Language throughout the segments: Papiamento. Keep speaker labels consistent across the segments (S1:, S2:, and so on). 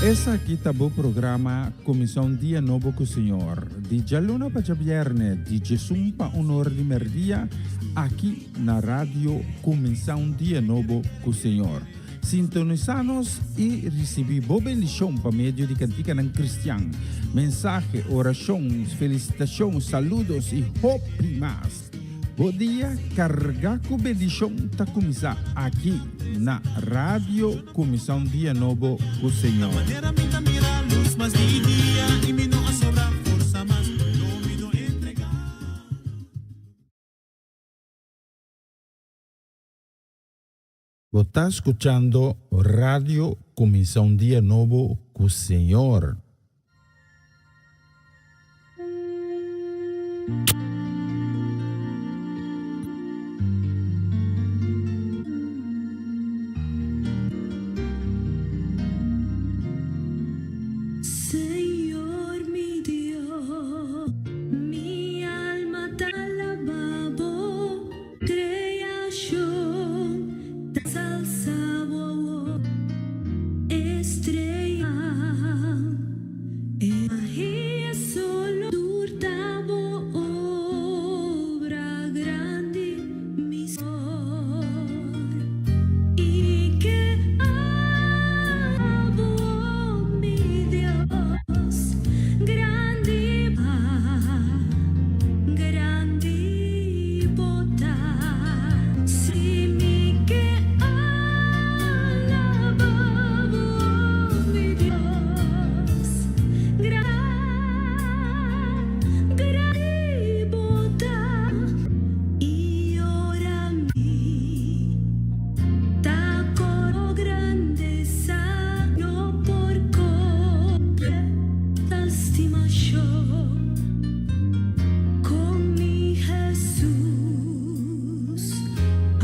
S1: Esaki ta bo programa Kuminsá un Dia Nobo ku Señor, di djaluna pa djabièrnè, di djesun pa un or di mèrdia, aki na Radio Kuminsá un Dia Nobo ku Señor. Sintonisá nos i risibí bo bendishon pa medio di kantikanan kristian, mensahe, orashon, felisitashon, saludos i hopi mas. Bo dia kargá ku bendishon ta kuminsá aki na Radio Kuminsá un Dia Nobo ku Señor. Bo ta skuchando Radio Kuminsá un Dia Nobo ku Señor.
S2: Señor mi Dios, mi alma ta alaba bo, creacion ta salsa bo. Estrella e magia solo tur ta bo obra grandi mi Señor y ke abo mi Dios grandi pa grandi bo ta si mi ke Alaba bo, mi Dios, grandi bo ta. I ora mi ta cor grandesa no por completa stimacion con mi Jesús. A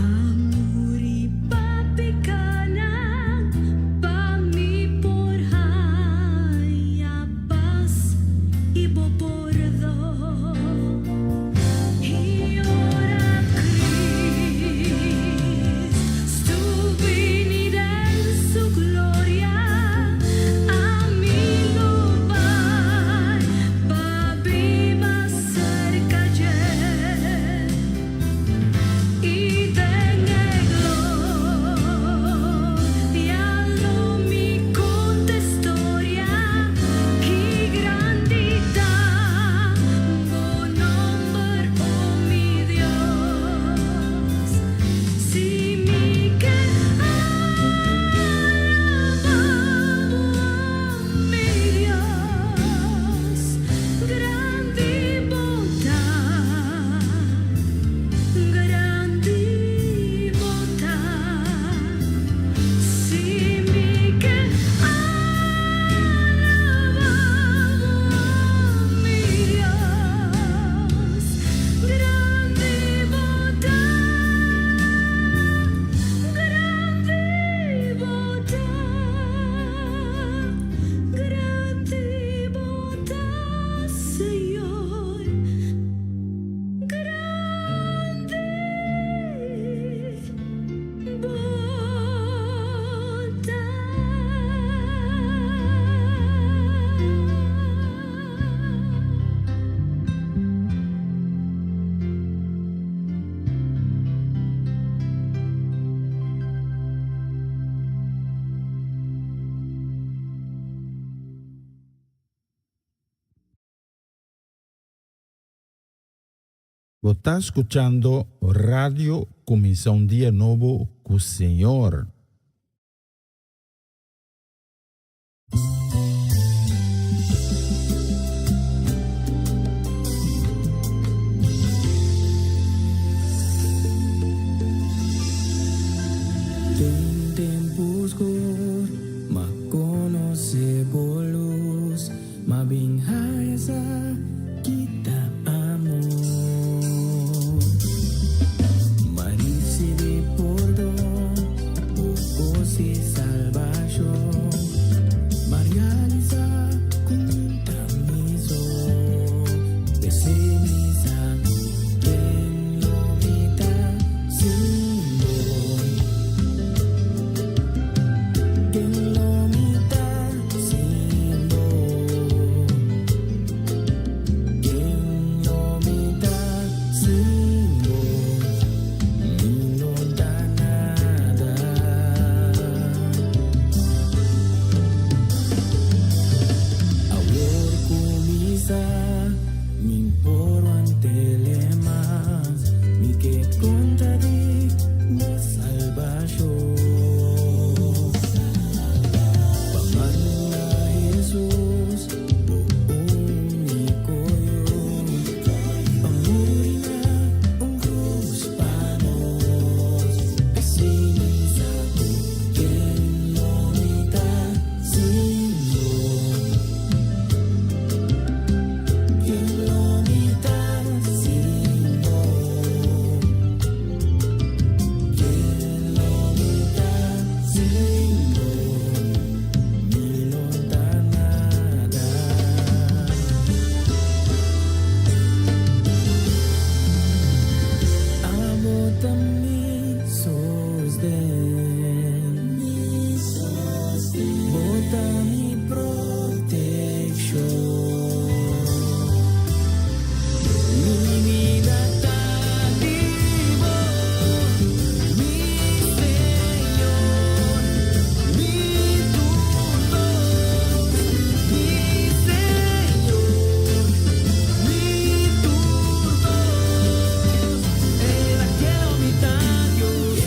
S2: muri pa picanan, pa mi por haya pas y bo pordon. Y ora Cristo bini den su gloria, ami lo bai pa biba cerca dje. I den e gloria lo mi conta e storia ki grandi ta bo nomber, oh mi Dios. Si mi ke alaba bo, oh mi Dios, grandi bo ta. Grandi bo ta, si mi ke alaba bo, mi Dios. Grandi bo ta, grandi bo ta, grandi bo ta, Señor. Grandi bo ta.
S1: Bo ta skuchando Radio Kuminsá un Dia Nobo ku Señor.
S3: Den tempu skur, m'a konosé bo lus. Ma bin haya sa ki ta amor. Ma ricibi pordon. Bo ta mi sosten. Bo ta mi protekshon. Mi bida ta di Bo, mi Señor, mi tur, mi Señor, mi tur. El a kere mi ta Dios,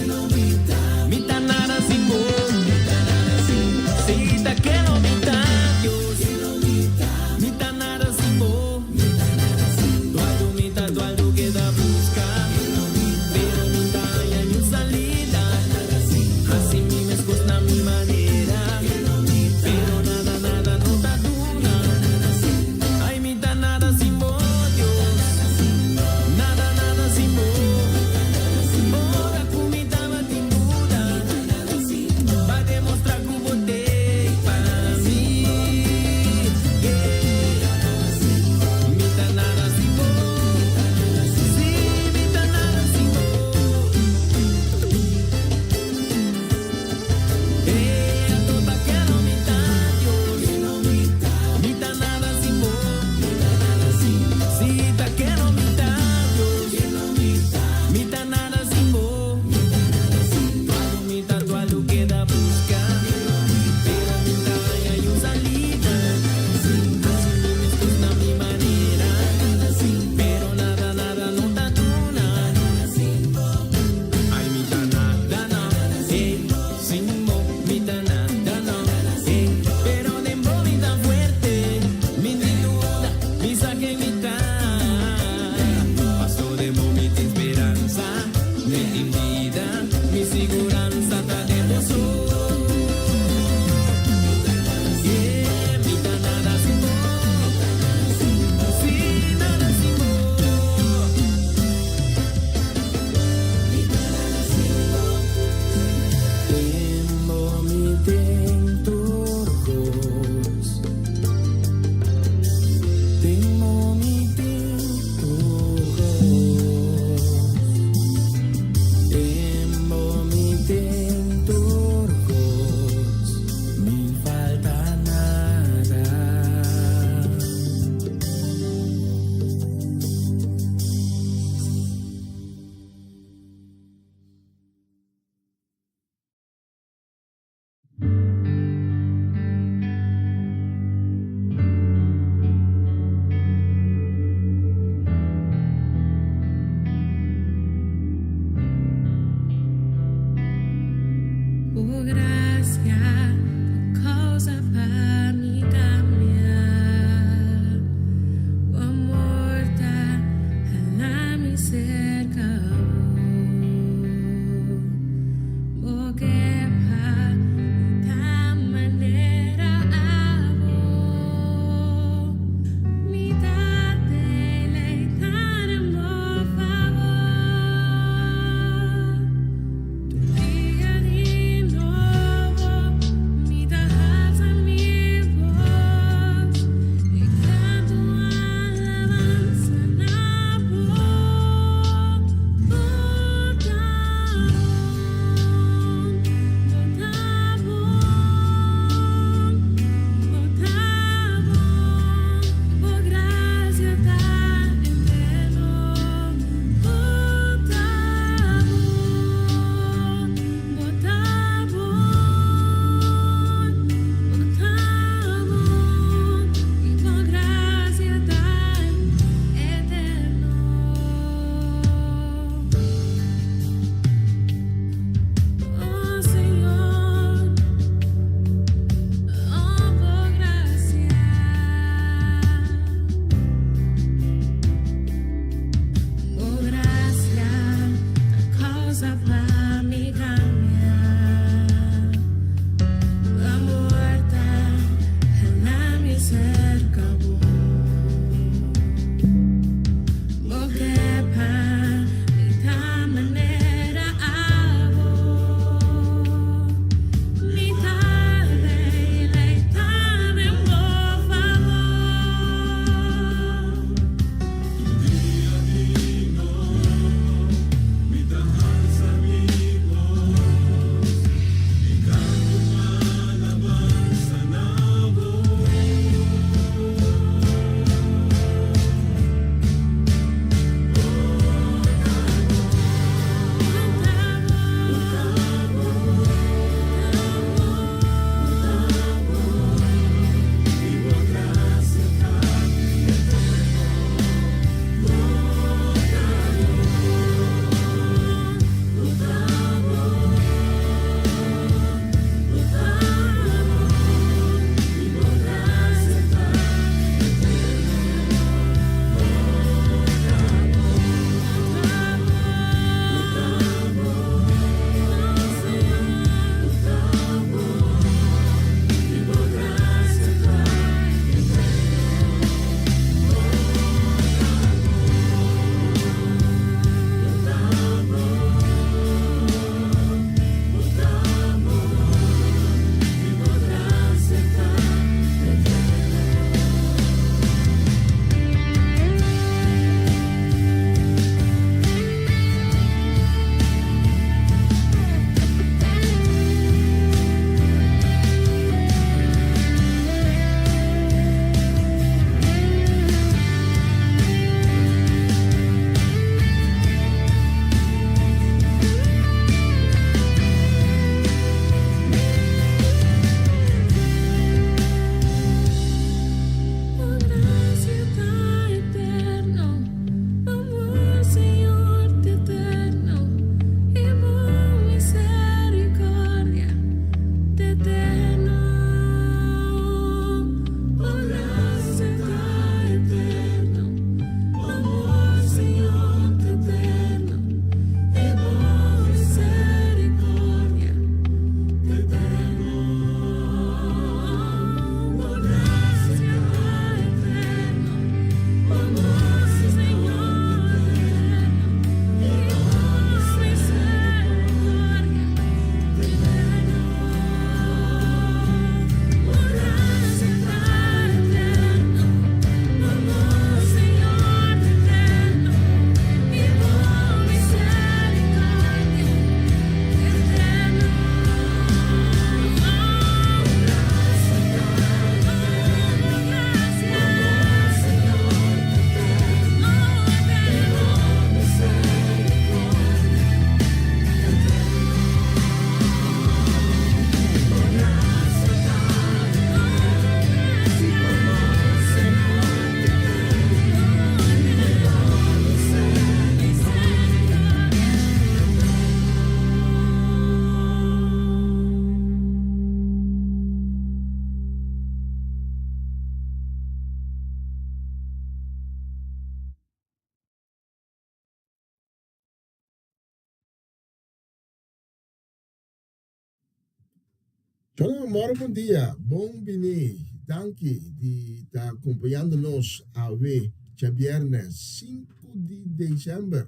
S4: Shalom, moro bon dia, bon bini, danki di ta acompañando nos awe djabièrnè 5 di december.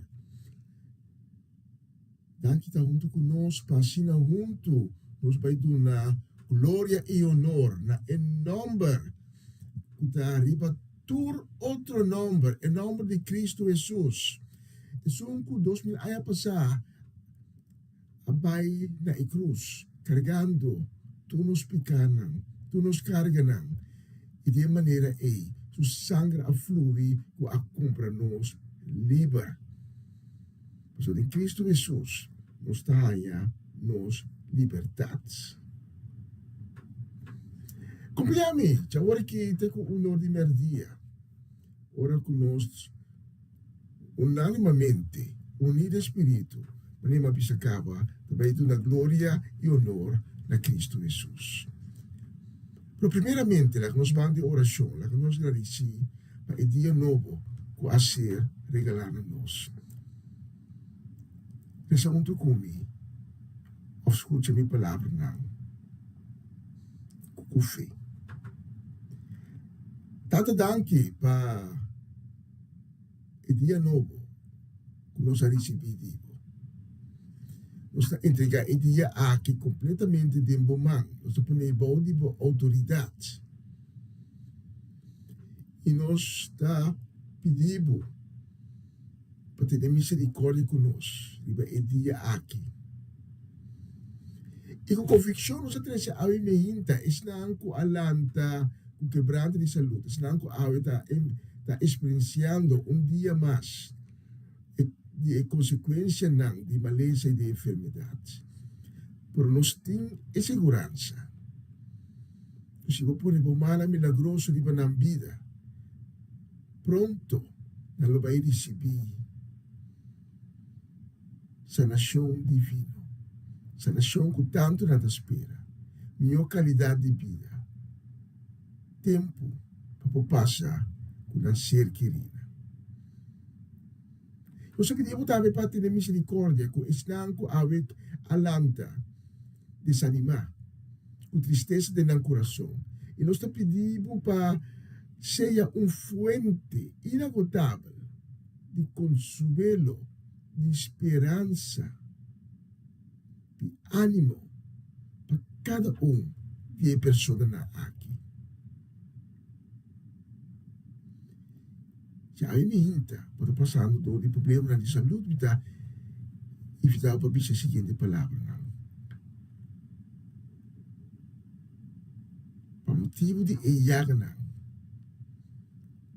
S4: Danki ta huntu ku nos pa asina huntu nos bai duna gloria i honor na e nòmber ku ta riba tur otro nòmber, e nòmber di Kristu Hesus, esun ku 2000 aña pasá a bai na e krus kargando tur nos pikánan, tur nos karganan, i di e manera ei su sanger a flui ku a kumpra nos liber. Pasobra den Kristu Hesus nos ta haña nos libertat. Kumpliá mi djawor aki te ku un or di mèrdia, ora ku nos unánimamente, uní den spiritu, manera mi a bisa kaba, ta bai duna gloria i onor na Kristu Hesus. Pero primeramente laga nos ban den orashon, laga nos gradisí pa e dia nobo ku a ser regalá na nos. Resa huntu ku mi òf skucha mi palabranan ku fe. Tata danki pa e dia nobo ku nos a risibí di bo. Nos ta entregá e dia aki kompletamente den bo man. Nos ta pone bou di bo outoridat. I nos ta pidi bo pa tene misericordia ku nos riba e dia aki. I ku konvikshon nos a trese awe meinta esnan ku a lanta ku kebrante di salud, esnan ku awe ta ta eksperensiando un dia mas di e konsekuensianan di malesa i di enfermedat. Pero nos tin e siguransa. Si bo pone bo mannan milagroso riba nan bida, pronto nan lo bai risibí sanashon divino, sanashon ku tantu nan ta spera, mihó kalidat di bida, tempu pa por pasa ku nan ser kerinan. Nos a pidi bo tambe pa tene miserikordia ku esnan ku awe a lanta desanimá, ku tristesa den nan kurason, i nos ta pidi bo pa sea un fuente inagotabel di konsuelo, di speransa, di ánimo pa kada un di e personanan aki. Si ami mi hinta bo ta pasando dor di problemanan di salud, mi ta invitá bo pa bisa e siguiente palabranan, Pa motibu di e yaganan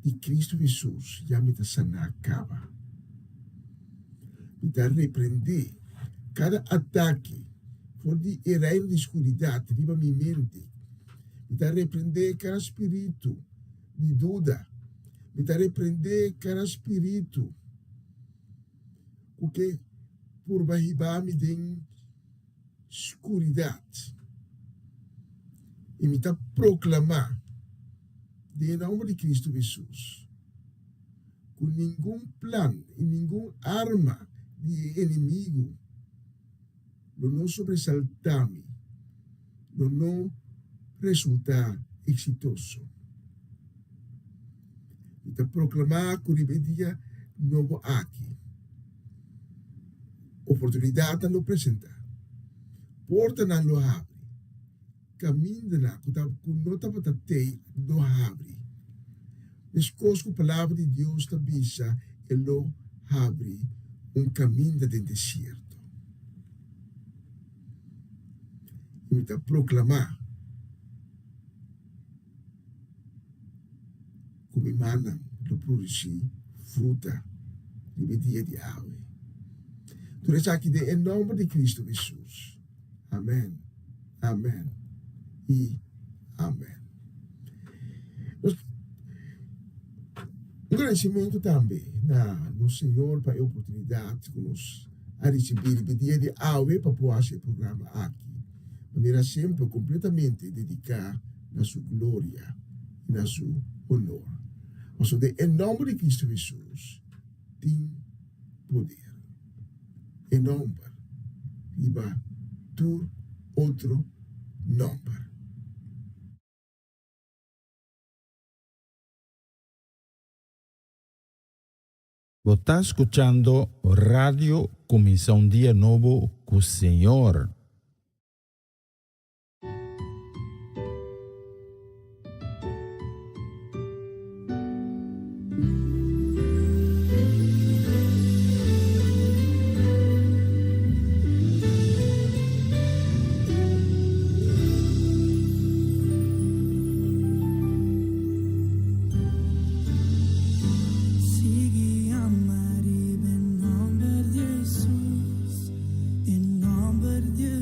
S4: di Cristo Hesus ya mi ta saná kaba. Mi ta reprendé kada atake for di e reino di skuridat riba mi mente. Mi ta reprendé kada spiritu di duda. Mi ta reprendé kada spiritu ku ke purba hiba mi den skuridat. I mi ta proklamá den e nòmber di Kristu Hesus ku ningun plan i ningun arma di e enemigu lo no sobresaltá mi, lo no resultá eksitoso. Mi ta proklamá ku riba e dia nobo aki, oportunidatnan lo presentá, portanan lo habri, kamindanan ku ta ku no tabata tei lo habri. Meskos ku Palabra di Dios ta bisa, e lo habri un kaminda den desierto. I mi ta proklamá ku mi mannan lo produsí fruta riba e dia di awe. Tur esaki den e nòmber di Kristu Hesus. Amèn, amèn i amèn. Un gradisimentu tambe na nos Señor pa e oportunidat ku nos a risibí riba e dia di awe pa por hasi e programa aki, manera semper kompletamente dediká na Su gloria i na Su honor. Pasobra den e nòmber di Kristu Hesus tin poder. E nòmber riba tur otro. nòmber.
S1: Bo ta skuchando Radio Kuminsá un Dia Nobo ku Señor.
S3: Sigui ama riba e nòmber di Hesus, e nòmber di.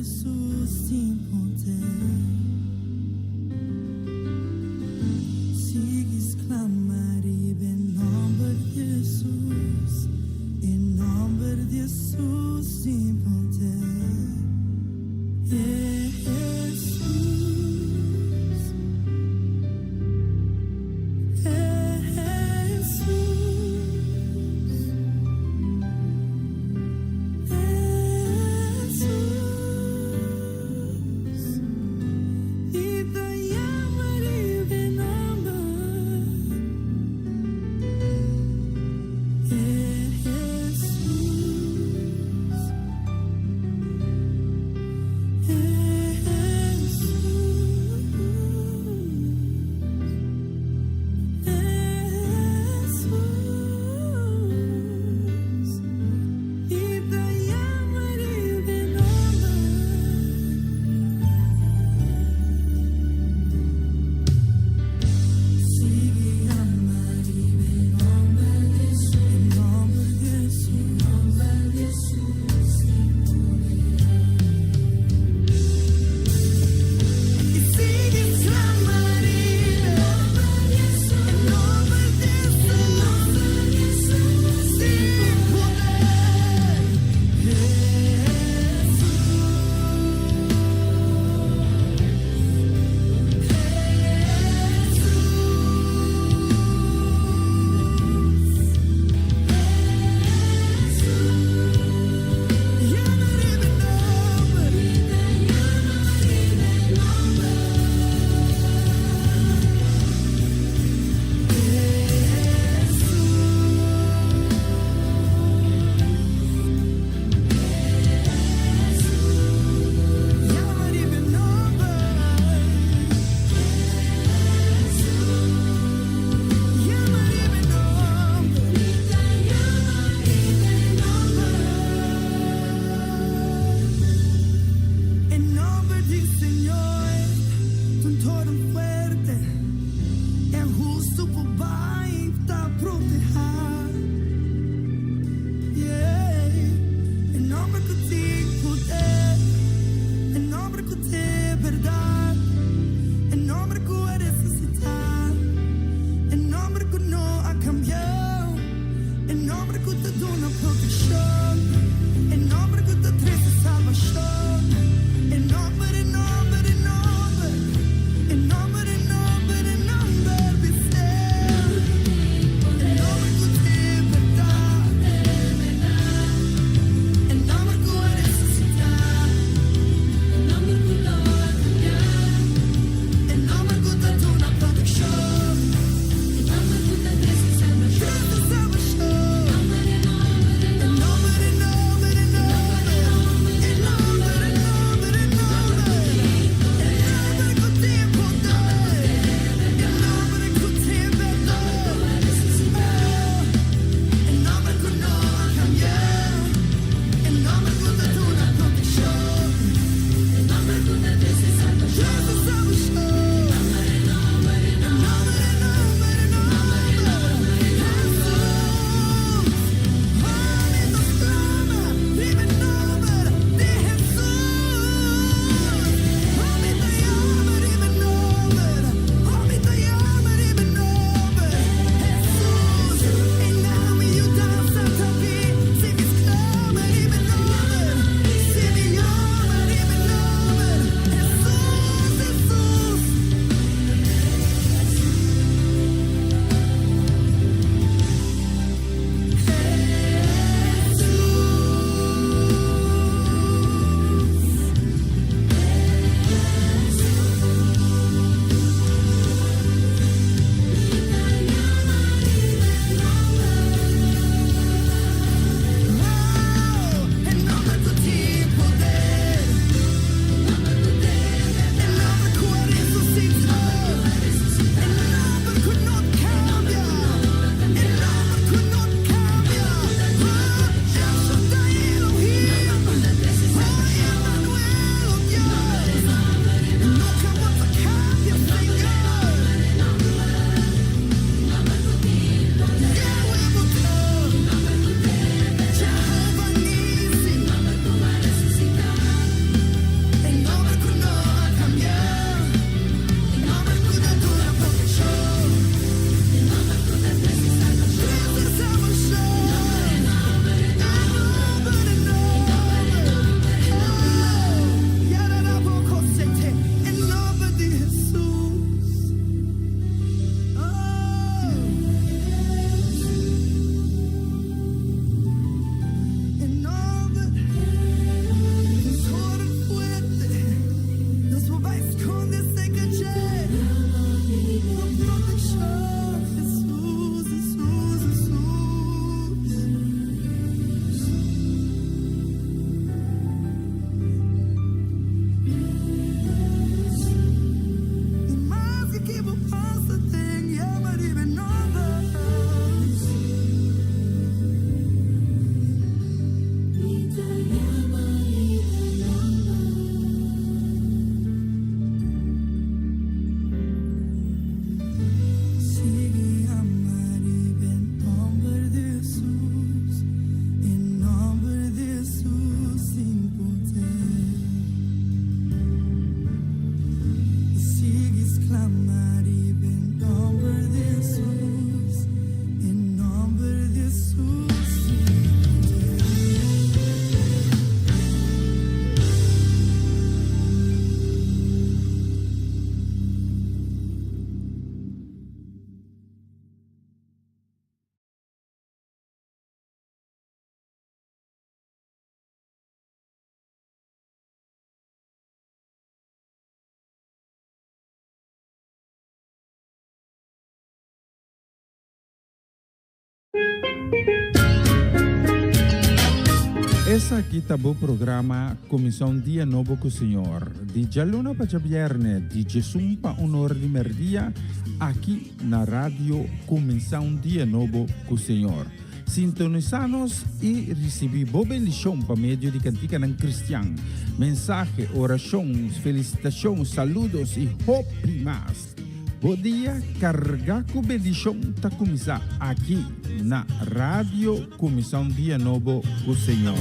S1: Esaki ta bo programa Kuminsá un Dia Nobo ku Señor, di djaluna pa djabièrnè, di djesun pa un or di mèrdia, aki na Radio Kuminsá un Dia Nobo ku Señor. Sintonisá nos i risibí bo bendishon pa medio di kantikanan kristian, mensahe, orashon, felisitashon, saludos i hopi mas. Bo dia kargá ku bendishon ta kuminsá aki na Radio Kuminsá un Dia Nobo ku Señor.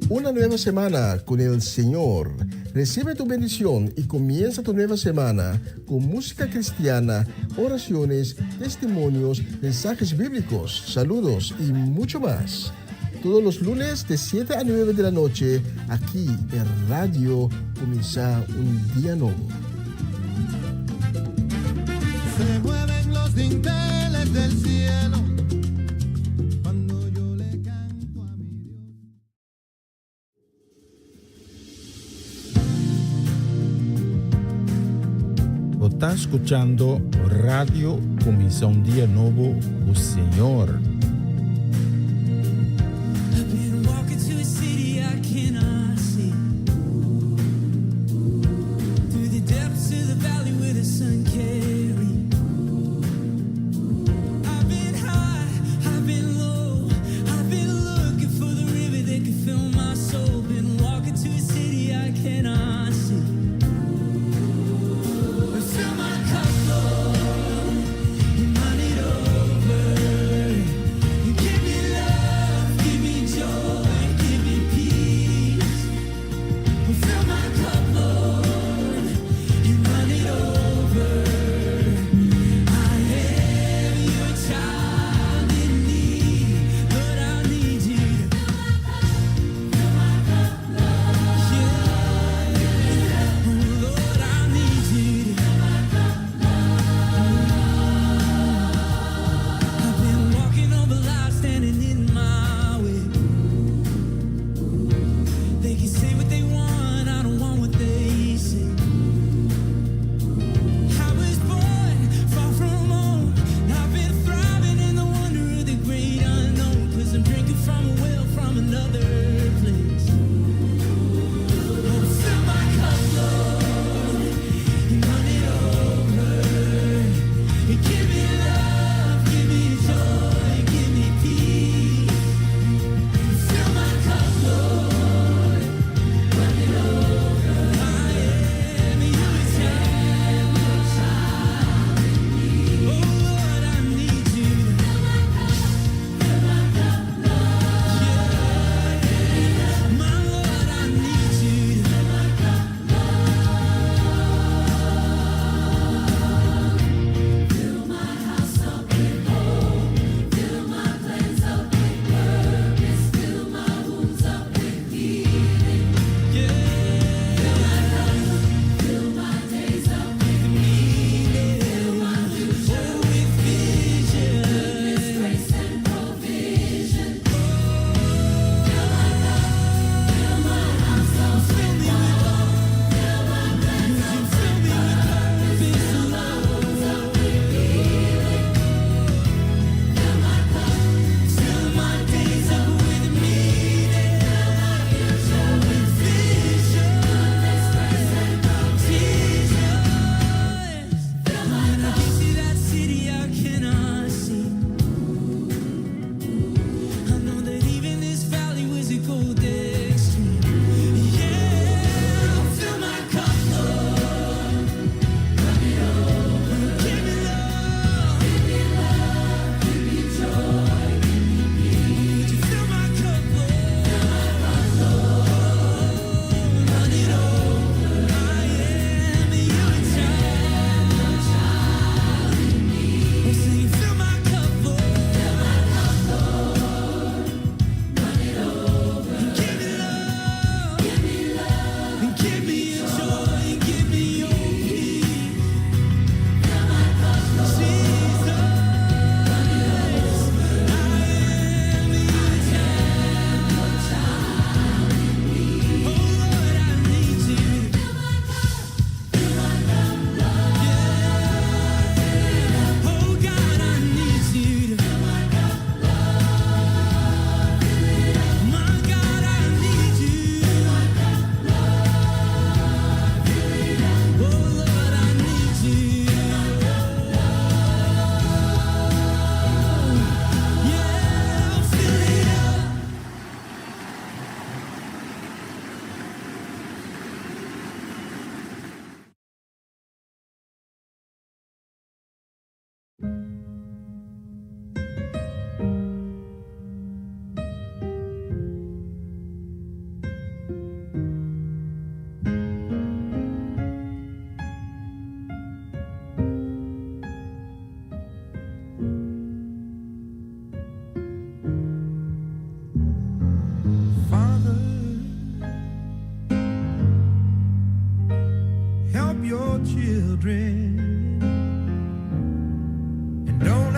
S4: Una nueva semana con el Señor. Recibe tu bendición y comienza tu nueva semana con música cristiana, oraciones, testimonios, mensajes bíblicos, saludos y mucho más. Todos los lunes de 7 a 9 de la noche, aquí en Radio Comienza un Día Nuevo.
S5: Se mueven los dinteles del cielo cuando yo le canto a mi Dios.
S1: Bo ta skuchando Radio Kuminsá un Dia Nobo ku Señor.
S3: I've been walking to a city I cannot see. Through the depths of the valley where the sun can't reach. I've been high, I've been low. I've been looking for the river that could fill my soul. Been walking to a city I cannot see. But fill my cup, Lord, and run it over.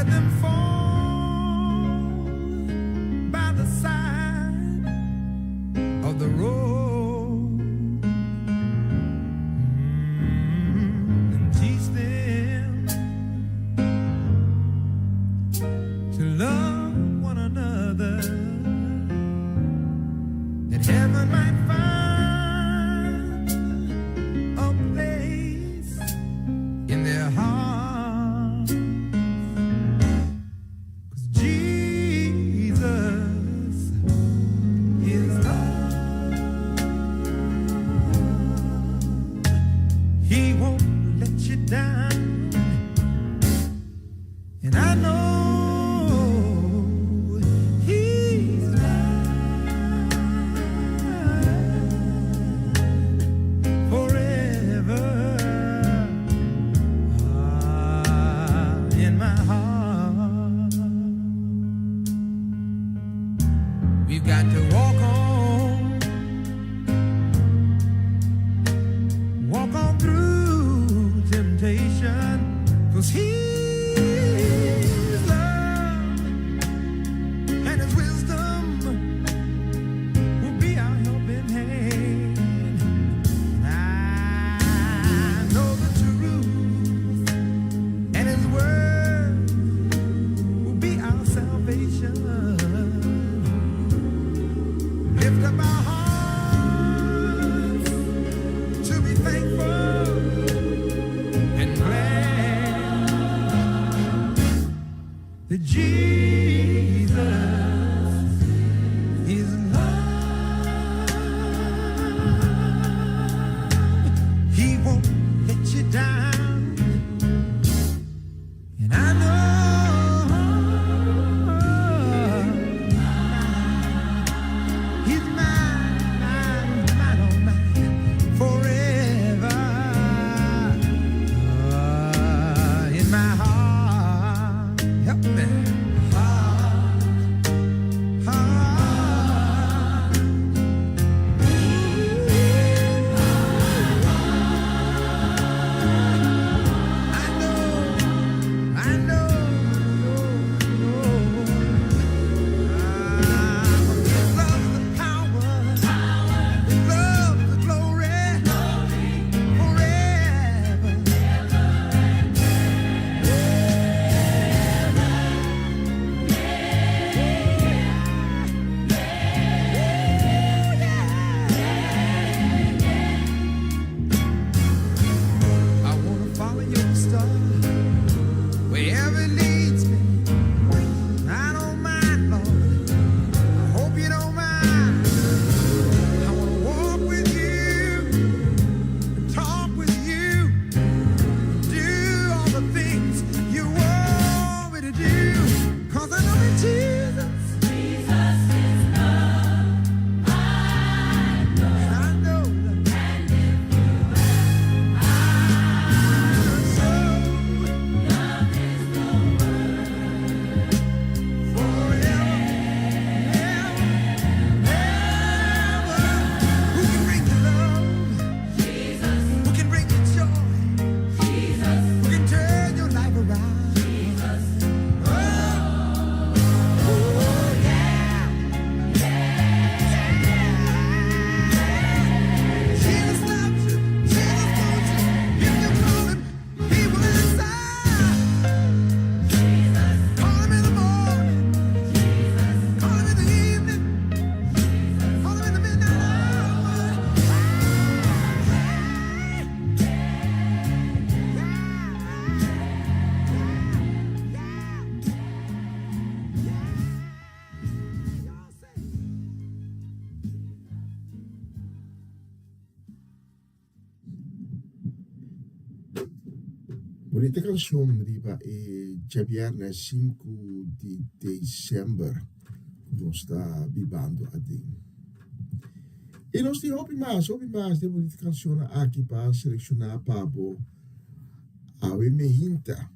S5: Let them fall by the side of the road. And teach them to love one another, that heaven might find a place in their hearts. 'Cause Jesus is love. He won't let you down. And I know he's mine forever. Ah, in my heart. We've got to walk on, walk on through temptation, 'cause He's love and His wisdom will be our helping hand. I know the truth, and His word will be our salvation. Lift up our hearts to be thankful and glad that Jesus is love. He won't let you down. And I know he's mine, mine, mine, oh mine, forever. In my heart, help me. Heart, heart. I know, I know, know, know. His love's the power, His love's the glory, forever. I wanna follow your star wherever it leads me. I don't mind, Lord. I hope you don't mind. I wanna walk with you, talk with you, do all the things you want me to do. 'Cause I know that Jesus,
S2: Jesus is love. I know.
S5: And I know that
S2: And if you ask,
S5: so
S2: love is the word.
S5: Forever, ever, ever. Who can bring you love?
S2: Jesus,
S5: Who can bring you joy?
S2: Jesus,
S5: Who can turn your life around?
S2: Jesus.
S5: Oh, oh yeah. Jesus loves you. Jesus wants you. If you call him, he will answer.
S2: Jesus,
S5: Call him in the morning.
S2: Jesus,
S5: Call him in the evening. Call him in the midnight hour. Hey, yeah, yeah, yeah. Y'all say.
S4: Bunita kanshon riba e djabièrnè 5 di desèmber ku nos ta bibando aden. I nos tin hopi mas, hopi mas di e bunita kanshonnan aki pa selekshoná pa bo awe mehinta.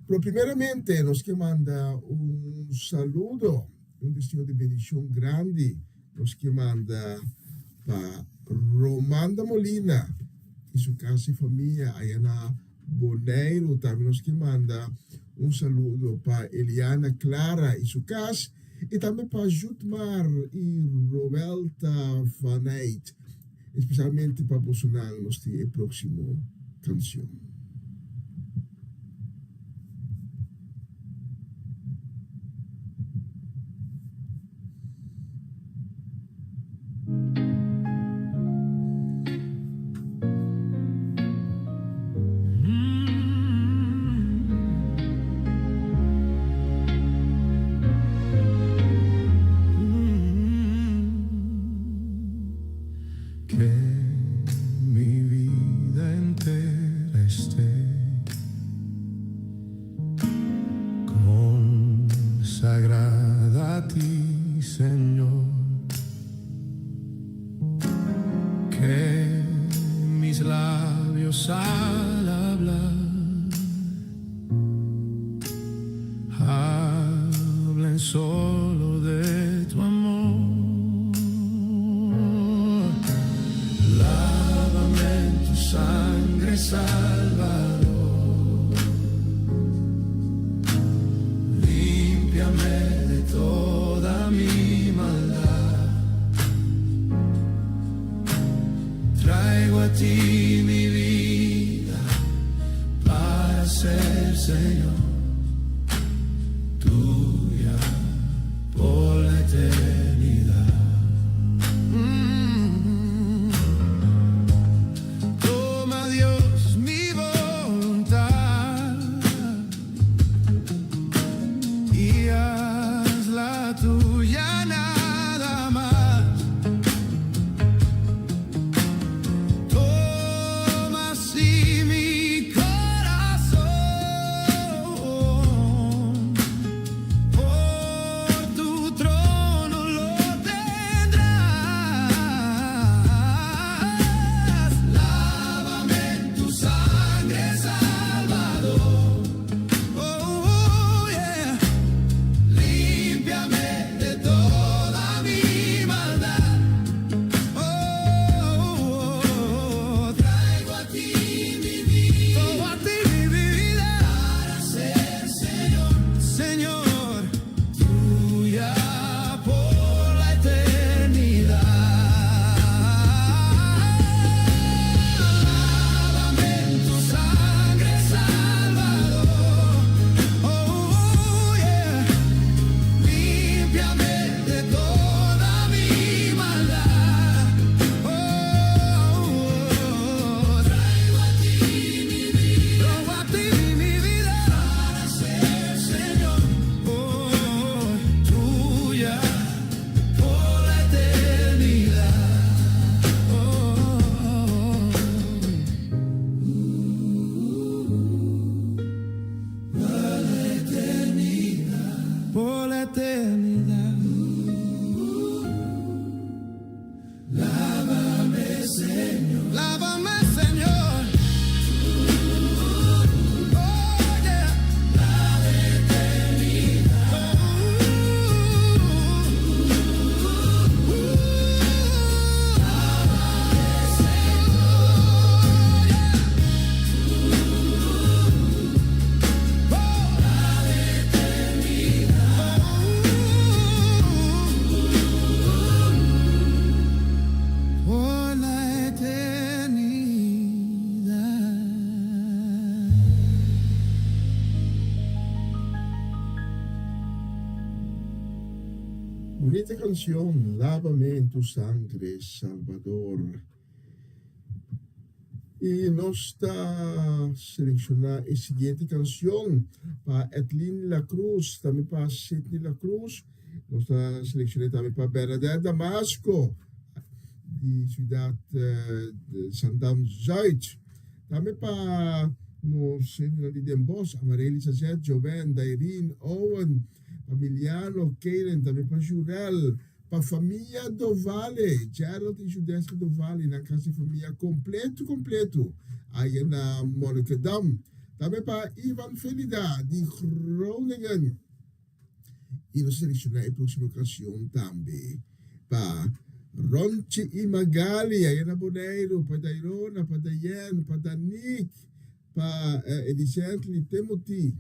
S4: Pero primeramente nos ke manda un saludo, un deseo di bendishon grandi nos ke manda pa Romanda Molina i su kas i famia aya na Boneiru. Tambe nos ke manda Un saludo pa Eliana Clara y su cas y tambe pa Jutmar y Roelta van Eyt. Especialmente pa bosonan nos tin e proximo cancion.
S6: Que mi vida entera esté Consagrada a ti, Señor. Que mis labios al hablar hablen solo de tu amor. Lávame en tu sangre, Salvador. Límpiame de toda mi maldad. Traigo a ti mi vida para ser, Señor, tuya por la eternidad. Mm. Toma Dios mi voluntad y haz la tuya nada más. Toma así mi corazón, por tu trono lo tendrás. Lávame en tu sangre, Salvador. Oh, yeah. Límpiame de toda mi maldad. Oh, oh, traigo a ti mi vida. Traigo a ti mi vida para ser, Señor, Señor, tuya por la eternidad. Lávame en tu sangre, Salvador. Oh, yeah. Límpiame de toda mi maldad. Oh, oh, traigo a ti mi vida. Traigo a ti mi vida para ser, Señor, oh, tuya por la eternidad. Oh, oh, Por la eternidad. Por la eternidad. Lávame, Señor. Lávame, Señor. Oh, yeah. La eternidad. Oh, Lávame, Señor. Yeah. Oh, la eternidad. Oh, por la eternidad.
S4: Bunita cancion, Lávame en tu sangre, Salvador. Y nos ta selecciona e siguiente cancion pa Edlin La Cruz, tambe pa Sidney La Cruz. Nos ta selecciona tambe pa Bernadette Damasco di ciudad di Zaandam Zuid. Tambe pa nos hendenan di Den Bosch, Amarely Sazet, Joven, Dairine, Owen, pa Miliano, Keilen, tambe pa Jurel, pa famia Dovale, Gerald y Judeska Dovale, nan casi famia completo completo, aya na Monnikendam. Tambe pa Ivan Felida di Groningen. Y nos selecciona e proximo ocasion tambe pa Ronchi y Magali, aya na Boneiru, pa Dairona, pa Dayen, pa Danik, pa Elisently, Timothy.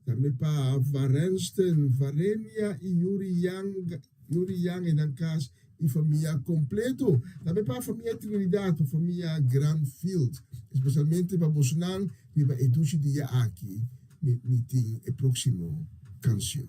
S4: Tambe pa Varenston, Varenia i Yuri Yang, Yuri Yang i nan kas i famia kompleto. Tambe pa famia Trinidad, pa famia Granfield. Espesialmente pa bosonan riba e dushi dia aki mi mi tin e próksimo kanshon.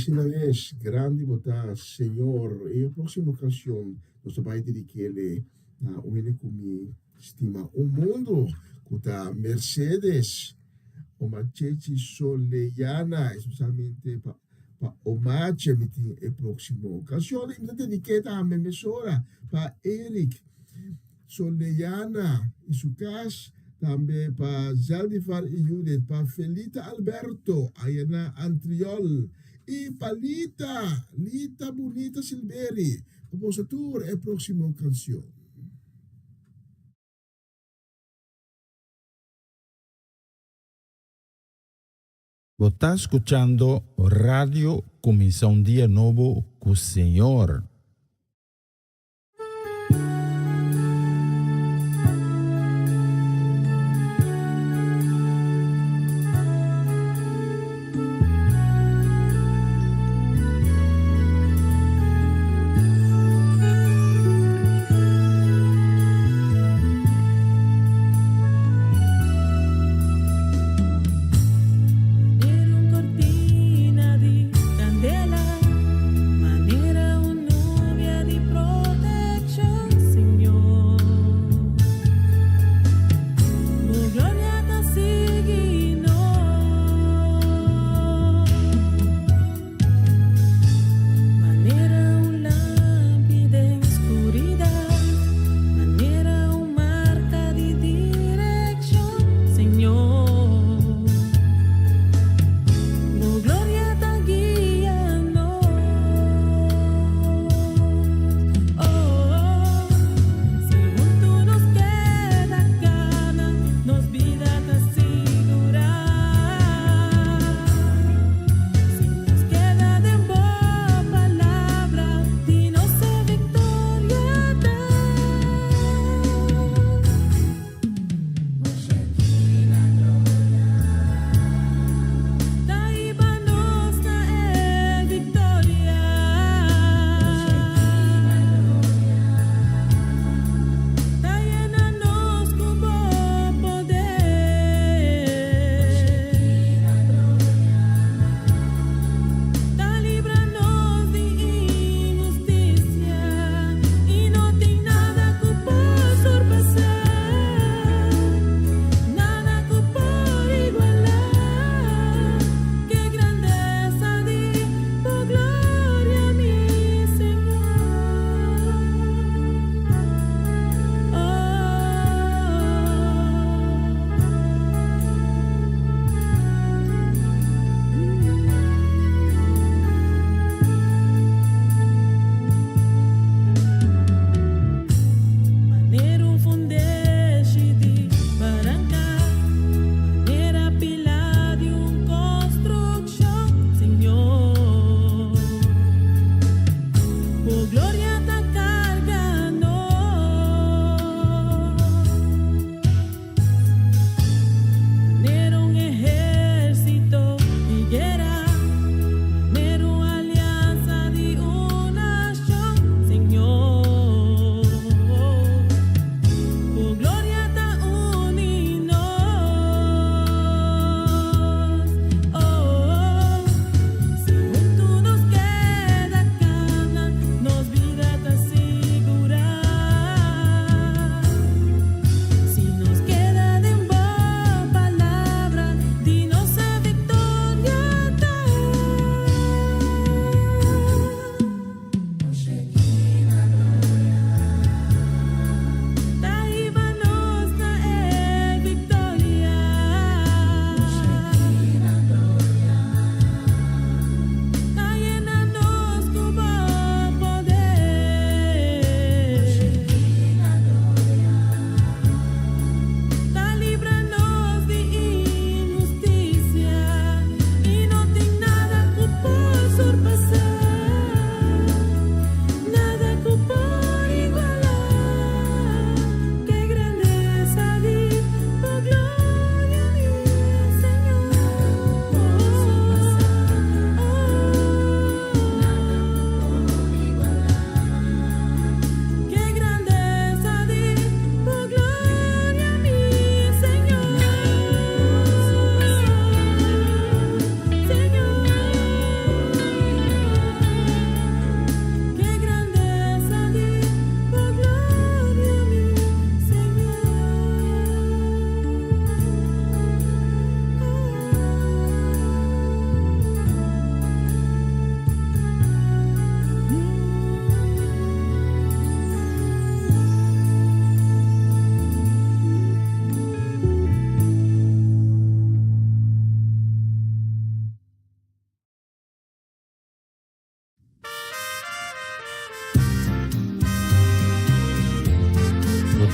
S4: Asina mes, grandi bo ta, Señor. E próximo canción nos ta bai dediquele na un hende cu mi stima un mundo, cu ta Mercedes Omachechi Soleyana, especialmente pa pa Omache mi tin e próximo canción y mi ta dediqué tambe mesora pa Eric Soleyana y su cas, tambe pa Zeldifar y Judith, pa Felita Alberto, aya na Antriol, y pa Lita, Lita Bunita Silberi. Pa boso tur e proximo cancion.
S1: Bo ta scuchando Radio Cuminsa un Dia Nobo cu Señor.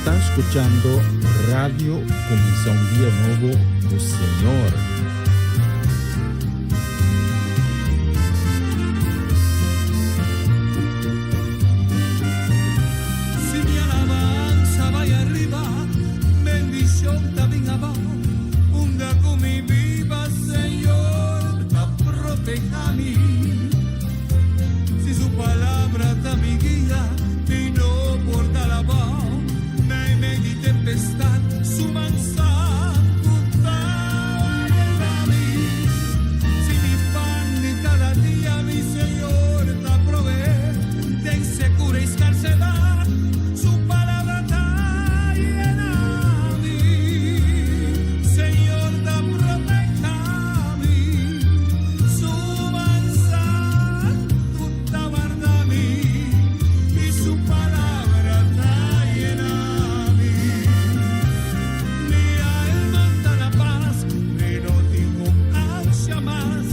S1: ta skuchando Radio Kuminsá un Dia Nobo ku Señor.
S6: Si mi alabanza bai ariba, bendicion ta bin abao. Unda cu mi biba, Señor ta proteha mi. Si su palabra ta mi guia, mi no por dal abao. Meimei di tempestad, su man santu ta warda mi. Si mi pan di cada dia, mi Señor ta proveé. Den secura y scarsedad, su palabra ta yena mi. Señor ta proteha mi. Su man santu ta warda mi. Y su palabra ta yena mi. Mi alma ta na paz, mi no tin cu ansia mas.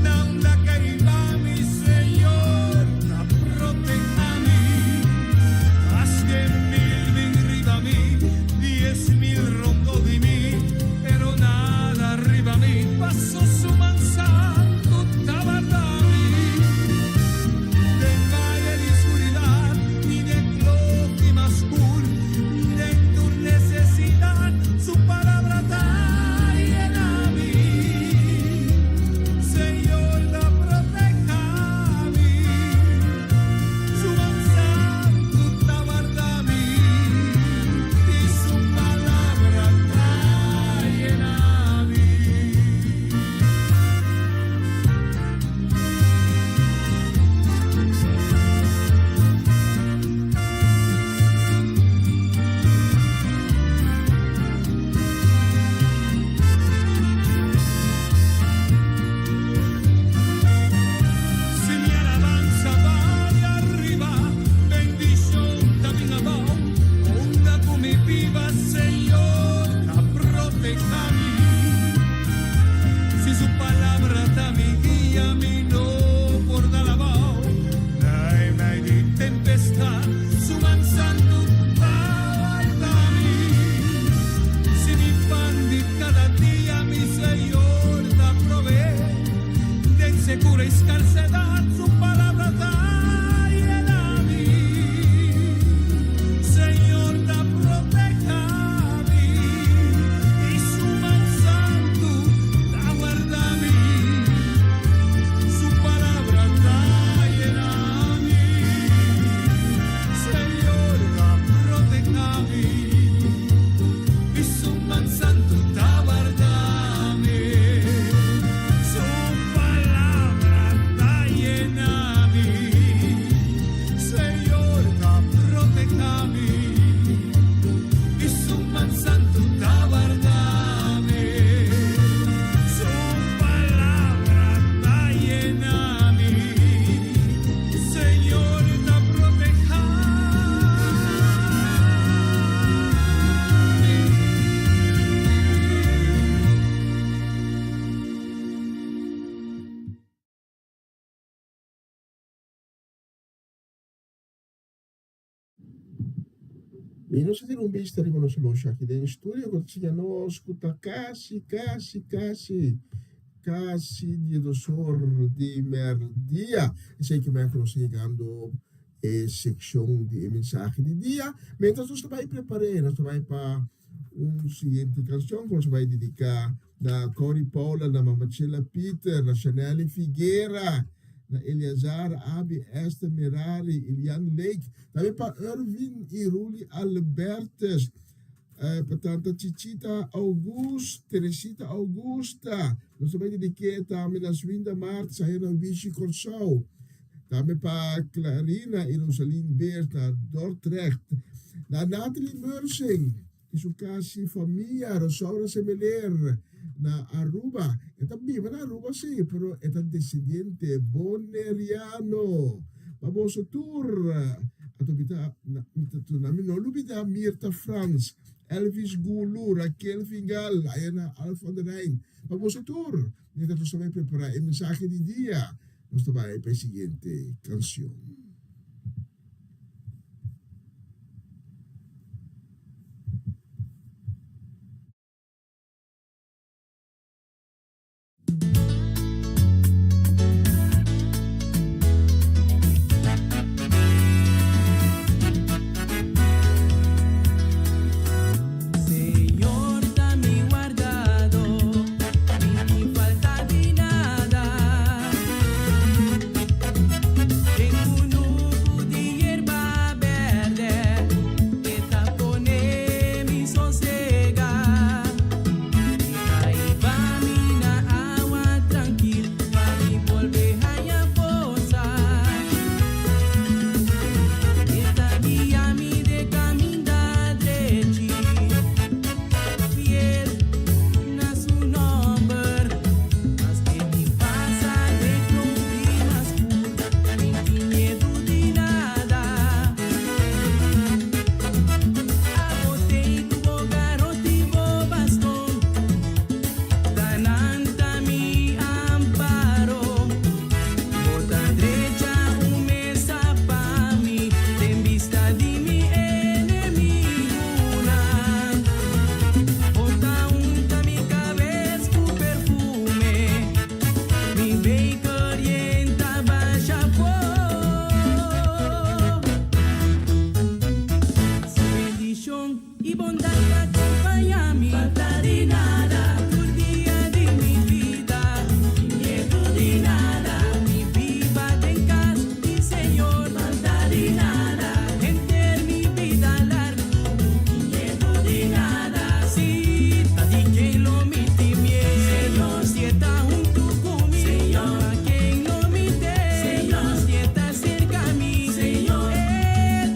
S6: Na unda cu ta mi Señor ta proteha mi. Maske mil bin riba mi, 10.000 rondo di mi, pero nada riba mi, paso su man santu ta warda mi. Den valle di oscuridad, ni den klofi mas scur, den tur necesidad, su palabra ta yena mi. Señor ta proteha mi. Su man santu ta warda mi. Y su palabra ta yena mi. Si mi alabanza bai ariba, bendicion ta bin abao. Unda cu mi biba, Señor, ta proteha mi. Si su palabra ta mi guia, mi no por dal abao. Meimei di tempestad, su man santu ta warda mi. Si mi pan di cada dia, mi Señor ta proveé. Den secura y scarsedad, su palabra ta yena mi. Señor ta proteha mi. Y su man santu ta warda mi. Su palabra ta yena mi. Señor ta proteha mi. Y su man santu ta warda mi. Su palabra ta yena mi. Señor ta proteha mi. Y su man santu ta warda mi. Su palabra ta yena mi. Señor ta proteha mi.
S4: Mi nos a tira un bista riba nos oloshi aki den studio ku ta siña nos ku ta kasi, kasi, kasi, kasi 12 or di merdia. Esei ke mei ku nos ta yegando e sekshon di e mensahe di dia. Mientras nos ta bai prepar'é, nos ta bai pa un siguiente kanshon ku nos ta bai dediká na Cory Paula, na Mama Chela Peter, na Chanelly Figuera, na Eleazar, Abi, Esther Merari, Ilian Lake, tambe pa Ervin i Ruli Albertus, pa Tanta Chichita August, Teresita Augusta, nos ta bai dedik'é tambe na Swinda Martens, aya na Wishi Kòrsou, tambe pa Clarina i Rosalyn Beers na Dordrecht, na Nathalie Mursing i su kasi famia, Rosaura Semeler na Aruba, e ta biba na Aruba si, pero e ta desendiente boneriano. Pa boso tur, anto mi ta, mi ta turna mi no lubida Mirta Frans, Elvis Gulu, Raquel Fingal, aya na Alphen aan de Rijn. Pa boso tur, mientras nos ta bai prepara e mensahe di dia, nos ta bai pa e siguiente cancion.
S3: Mi beker yen ta basha afó. Su bendishon i bondat ta kompañá mi. Falta di nada tur dia di mi bida. Sin miedu di nada. Lo mi biba den kas di Señor. Falta di nada henter mi bida largu. Sin miedu di nada. Si ta di ken lo mi tin miedu. Señor si e ta huntu ku mi. Señor pa ken lo mi teme. Señor si e ta serka mi. Señor e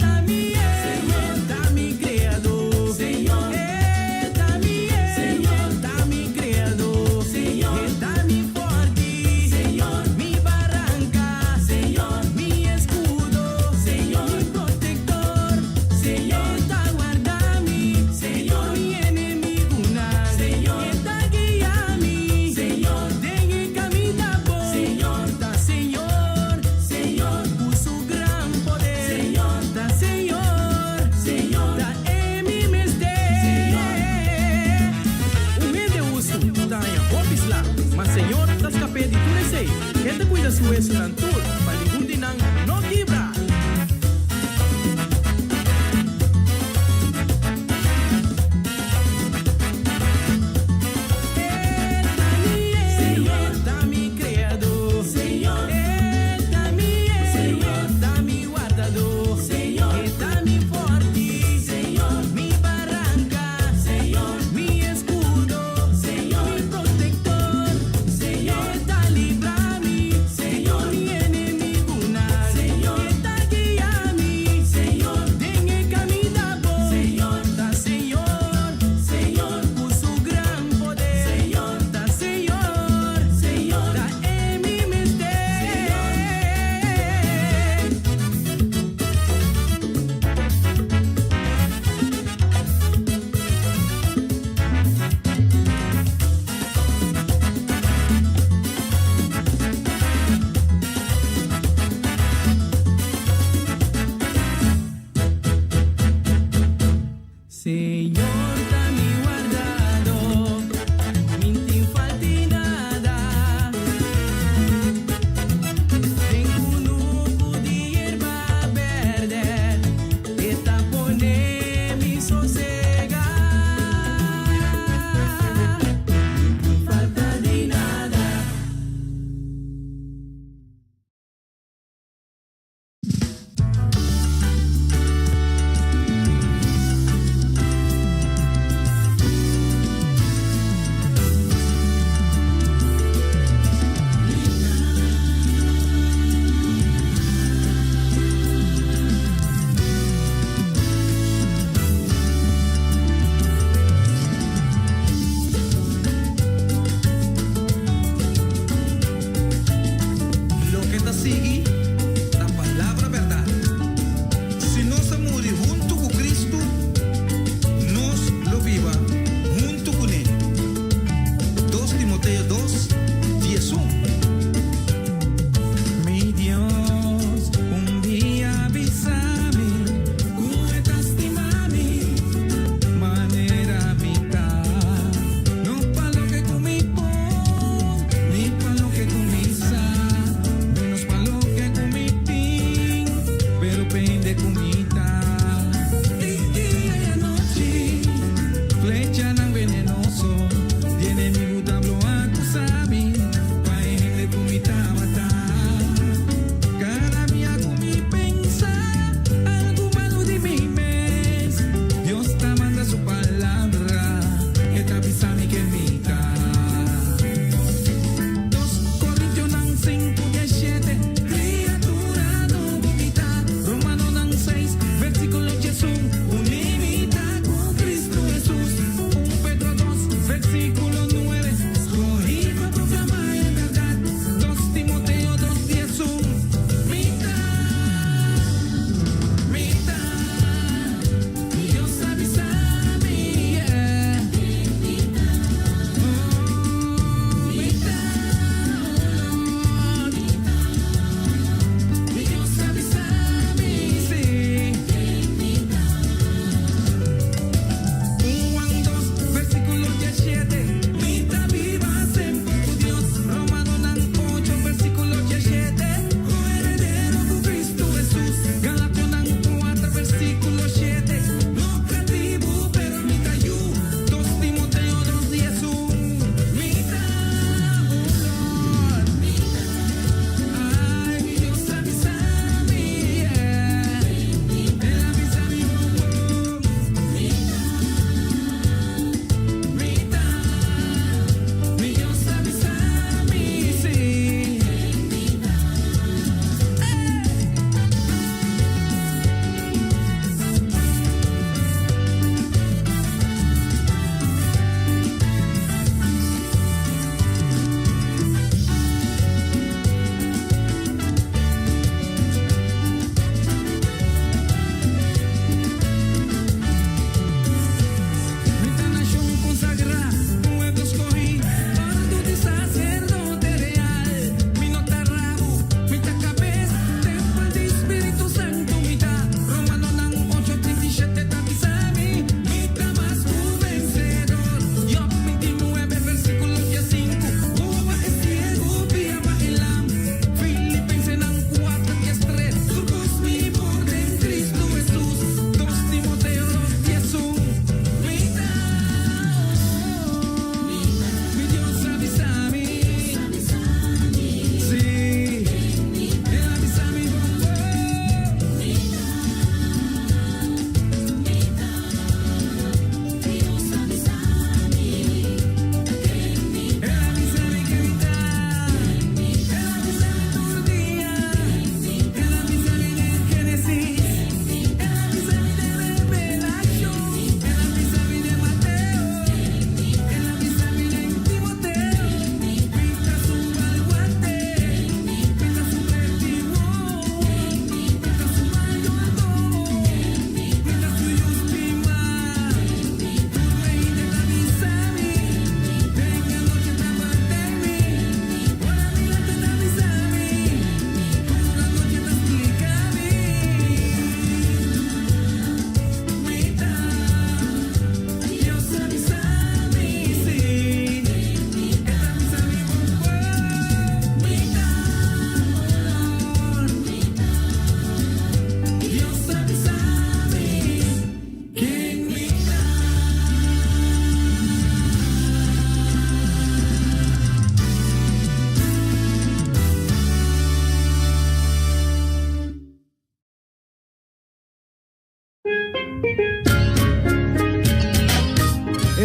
S3: ta mi Señor ta mi Kreador. Señor e ta mi Señor ta mi Kreador. Señor e ta mi fòrti. Señor mi baranka. Señor mi eskudo. Señor mi protektor. Señor ta warda mi. Señor mi enemigunan. Señor e ta guia mi. Señor den e kaminda bon. Señor ta Señor. Señor ku su gran poder. Señor ta Señor. Señor ta e mi mester. Un hende hustu ta haña hopi sla, ma Señor ta skap'é di tur esei. E ta kuida su wesunan tur, pa ningun di nan no kibra. E ta mi Señor ta mi Kreador. Señor E ta mi Señor ta mi wardador. Señor E ta mi fòrti. Señor mi baranka. Señor mi eskudo. Señor mi protektor. Señor E ta libra mi. Señor mi enemigunan. Señor E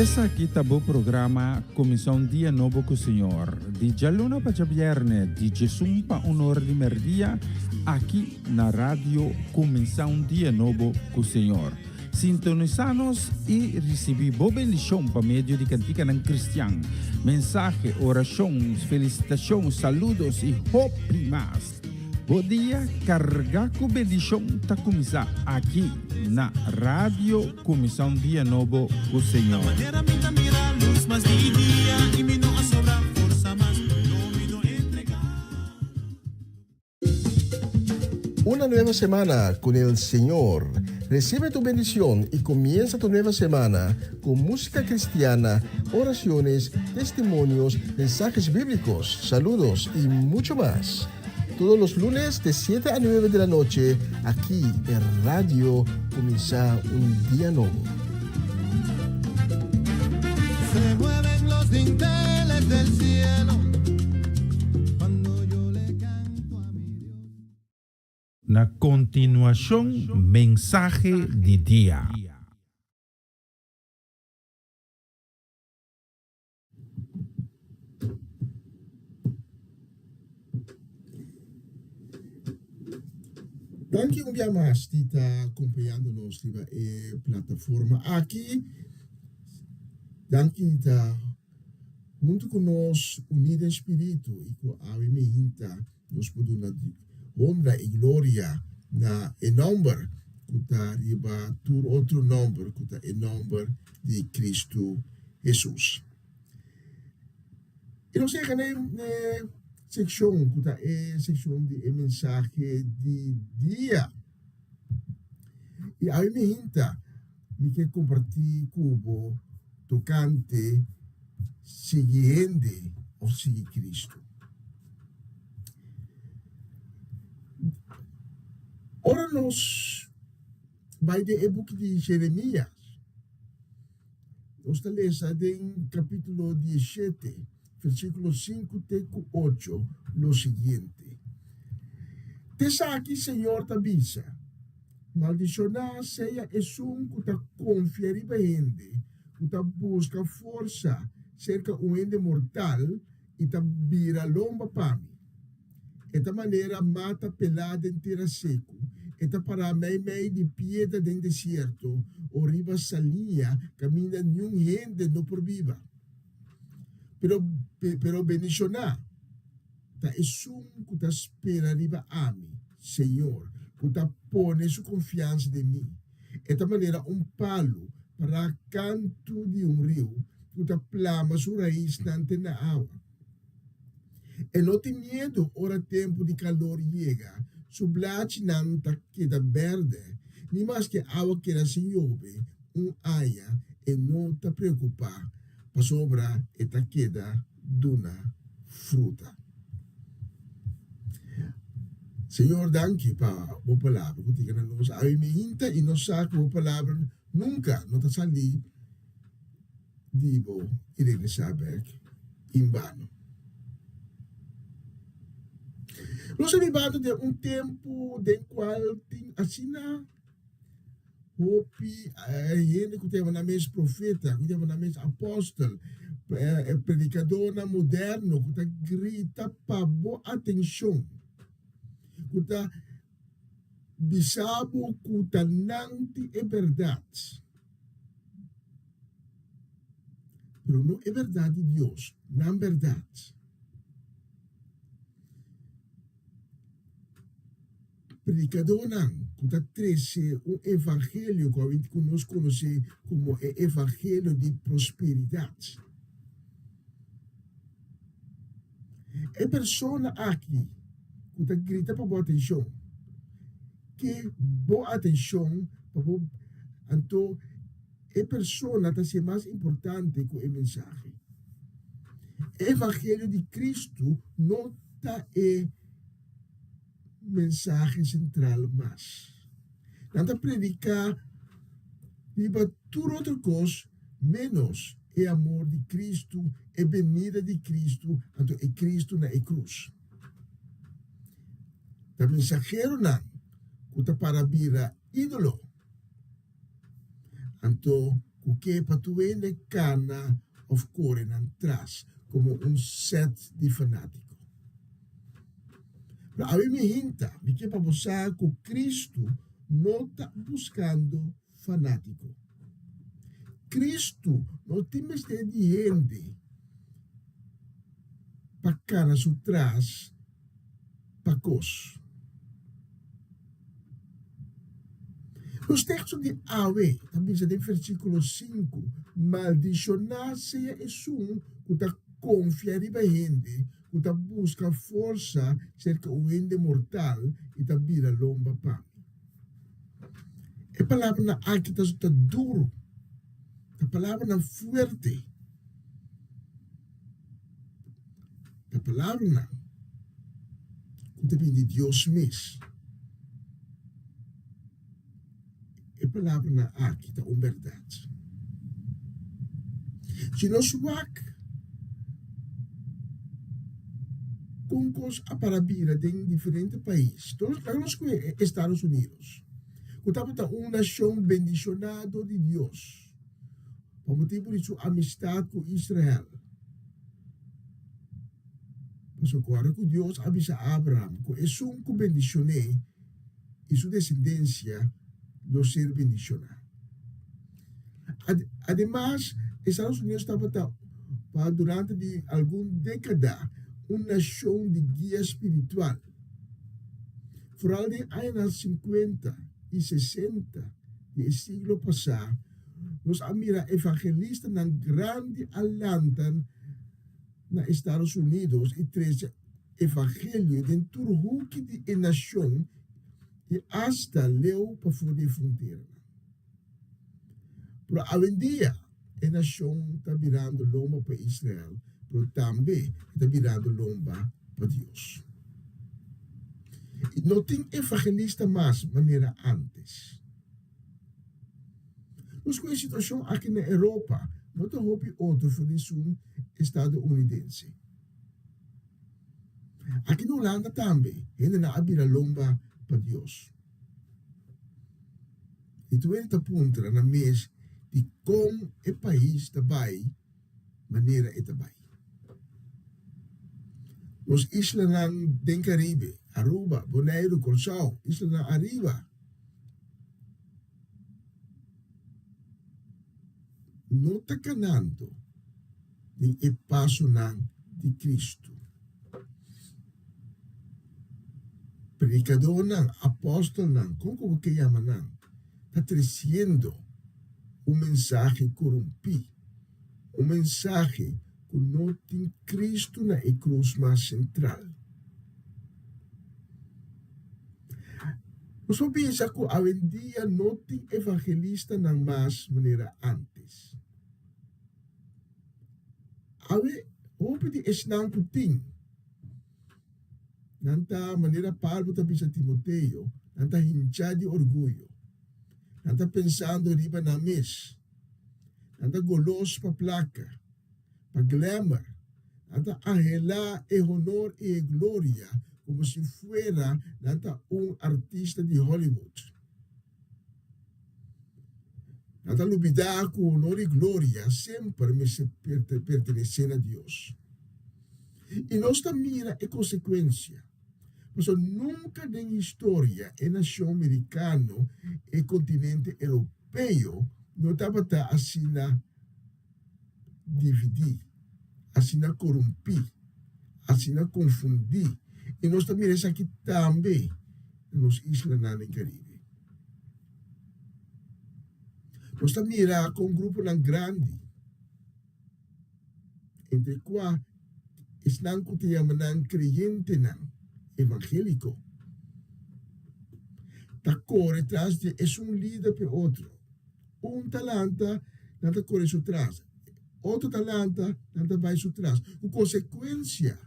S1: Esaki ta bo programa Kuminsá un Dia Nobo ku Señor, di djaluna pa djabièrnè di djesun pa un or di mèrdia, aki na Radio Kuminsá un Dia Nobo ku Señor. Sintonisá nos i risibí bo bendishon pa medio di kantikanan kristian, mensahe, orashon, felisitashon, saludos i hopi mas. Bo dia kargá ku bendishon ta kuminsá aki na Radio Kuminsá un Dia Nobo ku Señor.
S4: Una nueva semana con el Señor. Recibe tu bendición y comienza tu nueva semana con música cristiana, oraciones, testimonios, mensajes bíblicos, saludos y mucho más. Todos los lunes de 7 a 9 de la noche, aquí en Radio Comienza un Día Nuevo.
S6: Se mueven los dinteles del cielo cuando yo le canto a mi Dios.
S1: Na kontinuashon mensahe di dia.
S4: Danki un bia mas di ta acompañando nos riba e plataforma aki. Danki di ta hunto cu nos uní den spiritu y cu awe mi hinta nos por duna honra y gloria na e nomber cu ta riba tur otro nomber cu ta e nomber di Cristo Hesus. I nos yega na e sekshon ku ta e sekshon di e mensahe di dia. I awe mi hinta mi ke kompartí ku bo tokante sigui hende òf sigui Kristu. Ora nos bai den e buki di Jeremias, Nos ta lesa den capítulo 17, versículo 5 te cu 8 lo siguiente, T'esaki Señor ta bisa, Maldicioná sea esun cu ta confia riba hende, cu ta busca forsa cerca un hende mortal i ta bira lomba pa mi. E ta manera mata pelá den tera seku, e ta pará meimei di piedra den desierto o riba saliña kaminda niun hende no por biba. Pero, pero bendishoná ta esun ku ta spera riba ami, Señor, ku ta pone su konfiansa den mi. E ta manera un palu pará kantu di un riu ku ta plama su raisnan te na awa. E no tin miedu ora tempu di kalor yega, su blachinan ta keda bèrdè, ni maske awa keda sin yobe un aña e no ta preokupá, pasobra e ta keda duna fruta. Señor danki pa bo palabra ku tin na nos awe mi hinta i nos sa ku bo palabra nunka no ta sali di bo i regresá bèk in bano. Nos ta bibando den un tempu den kual tin asina hopi hende ku ta yama nan mes profeta, ku ta yama nan mes apòstel, predikadónan moderno ku ta grita pa bo atenshon, ku ta bisa bo ku ta nan tin e bèrdat. Pero no e berdad di Dios, nan berdad. Predicadornan cu ta trece un evangelio cu awinti cu nos conoce como e evangelio di prosperidad. E persona aki cu ta grita pa bo atencion, ke bo atencion pa bo anto e persona ta ser mas importante ku e mensahe. E evangelio di Kristu no ta e mensahe sentral mas. Nan ta prediká riba tur otro kos ménos e amor di Kristu, e benida di Kristu, anto e Kristu na e krus. Ta mensaheronan ku ta para bira ídolo. Anto ku ke pa tur hende kana òf kore nan tras komo un sèt di fanátiko. Pero awe mi hinta, mi ke pa bo sa ku Kristu no ta buskando fanátiko. Kristu no tin mester di hende pa kana su tras pa kos. Nos teksto di awe ta bisa den versíkulo sinku, Maldishoná sea esun ku ta konfia riba hende, ku ta buska forsa serka un hende mortal i ta bira lomba pa mi. E palabranan aki ta ta duru, ta palabranan fuerte, ta palabranan ku ta bini di Dios mes. E palabranan aki ta un bèrdat. Si nos wak kon kos a para bira den diferente pais, laga nos kohe Estados Unidos, ku tabata un nashon bendishoná dor di Dios pa motibu di su amistat ku Israel. Pasobra kòrda ku Dios a bisa Abraham ku esun ku bendishon'é i su desendensia lo ser bendishoná. Ademas, Estados Unidos tabata pa durante di algun dékada un nashon di guia spiritual. Foral den añanan sinkuenta i sesenta di e siglo pasá, nos a mira evangelistanan grandi a lanta na Estados Unidos i trese evangelio den tur huki di e nashon i asta leu pafó di e fronteranan. Pero awendia e nashon ta birando lomba pa Israel, pero tambe e ta birando lomba pa Dios. I no tin evangelista mas manera ántes. Nos ku e situashon aki na Europa no ta hopi otro for di esun estadounidense. Aki na Hulanda tambe hendenan a bira lomba pa Dios. I tur hende ta puntra nan mes dikon e pais ta bai manera e ta bai. Nos islanan den Karibe, Aruba, Boneiru, Kòrsou, islanan ariba, no ta kanando den e pasonan di Kristu. Predikadónan, apòstelnan, kon ku bo ke yama nan, ta tresiendo un mensahe korumpí, un mensahe ku no tin Kristu na e krus mas sentral. Nos por bisa ku awendia no tin evangelistanan mas manera ántes. Awe hopi di esnan ku tin, nan ta manera Pablo ta bisa Timoteo, nan ta hinchá di orguyo. Nan ta pensando riba nan mes. Nan ta golos pa plaka, pa glamour. Nan ta anhelá e honor i e gloria komo si fuera nan ta un artista di Hollywood. Nan ta lubidá ku honor i gloria semper mester pertenesé na Dios. I nos ta mira e konsekuensia. Pasobra nunka den historia e nashon merikano, e kontinente europeo, no tabata asina dividí, asina korumpí, asina konfundí. I nos ta mira esaki tambe na nos islanan den Karibe. Nos ta mira kon gruponan grandi, entre kua esnan ku ta yama nan kreyentenan evangéliko, ta kore tras di esun lider pa e otro. Un ta lanta, nan ta kore su tras. Otro ta lanta, nan ta bai su tras. Ku konsekuensia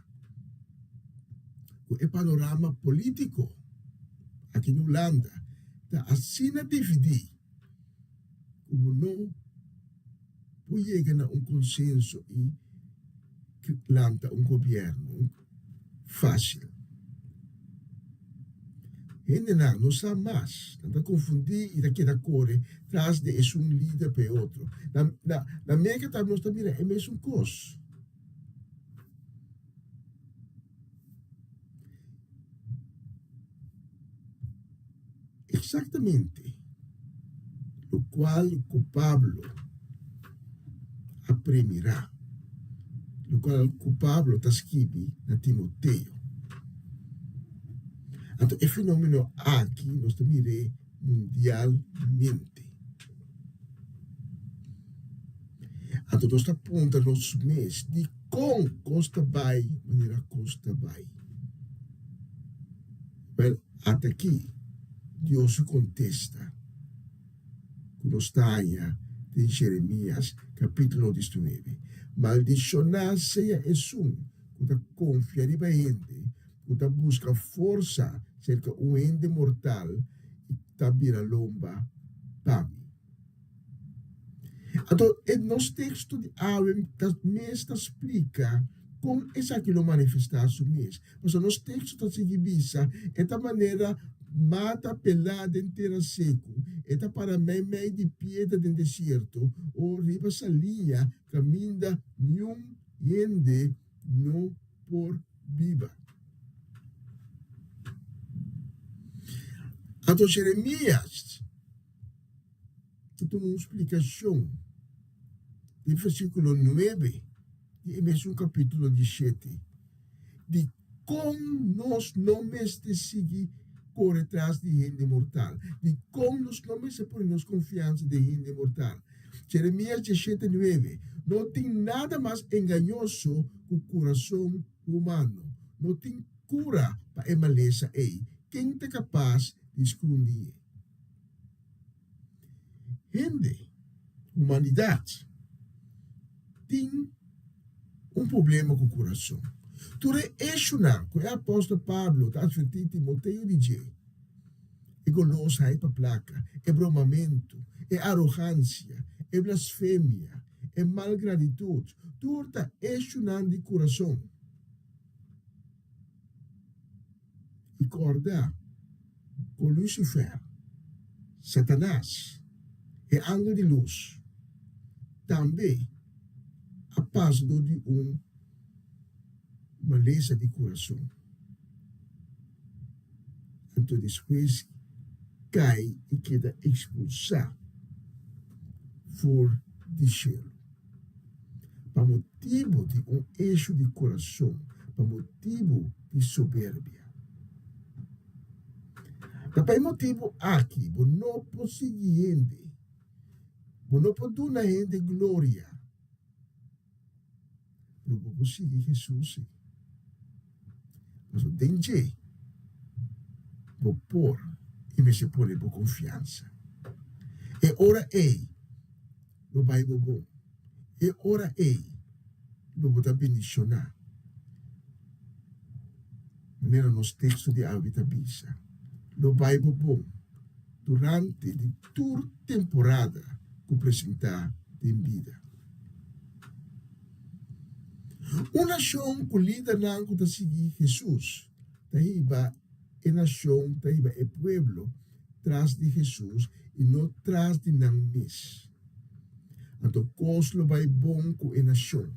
S4: ku e panorama polítiko aki na Hulanda ta asina dividí ku bo no por yega na un konsenso i lanta un gobièrnu fásil. Hendenan no sa mas, nan ta konfundí i ta keda kore tras di esun lider pa e otro. Na na na Merka tambe nos ta mira e mesun kos. Eksaktamente lokual ku Pablo a premirá, lokual ku Pablo ta skibi na Timoteo. Anto e fenomeno aki nos ta mir'é mundialmente. Anto nos ta puntra nos mes dikon kos ta bai manera kos ta bai. Wèl, ata aki Dios su kontesta ku nos ta haña den Jeremias kapítulo diesnuebe, Maldishoná sea esun ku ta konfia riba hende, ku ta buska forsa serka un hende mortal i ta bira lomba pa mi. Anto e nos teksto di awe ta mes ta splika kon esaki lo manifestá su mes. Pasobra nos teksto ta sigui bisa, E ta manera mata pelá den tera seku, e ta para meimei di piedra den desierto, o riba saliña kaminda niun hende no por biba. Anto Jeremias ta duna un splikashon den versíkulo nuebe di e mesun kapítulo dieshete di kon nos no mester sigui kore tras di hende mortal, di kon nos no mester pone nos konfiansa den hende mortal. Jeremias dieshete nuebe, No tin nada mas engañoso ku kurason humano. No tin kura pa e malesa ei. Ken ta kapas di skrundi'e? Hende, humanidat, tin un problema ku kurason. Tur e eshunan ku e apòstel Pablo ta atvertí Timoteo di dje, e golosheid pa plaka, e bromamentu, e arogansia, e blasfemia, e malgratitut, tur ta eshunan di kurason. I kòrda ku Lusifèr, Satanas, e angel di lus, tambe a pasa dor di un malesa di kurason. Anto despues kai i keda ekspulsá for di shelu. Pa motibu di un eshu di kurason, pa motibu di soberbia. Ta pa e motibu aki bo no por sigui hende, bo no por duna hende gloria, pero bo por sigui Hesus si. Pasobra den dje bo por i mester pone bo konfiansa. E ora ei lo bai bo bon. E ora ei lo bo ta bendishoná. Manera nos teksto di awe ta bisa, lo bai bo bon durante di tur temporada ku presentá den bida. Un nashon ku lidernan ku ta sigui Hesus ta hiba e nashon, ta hiba e pueblo tras di Hesus i no tras di nan mes. Anto kos lo bai bon ku e nashon.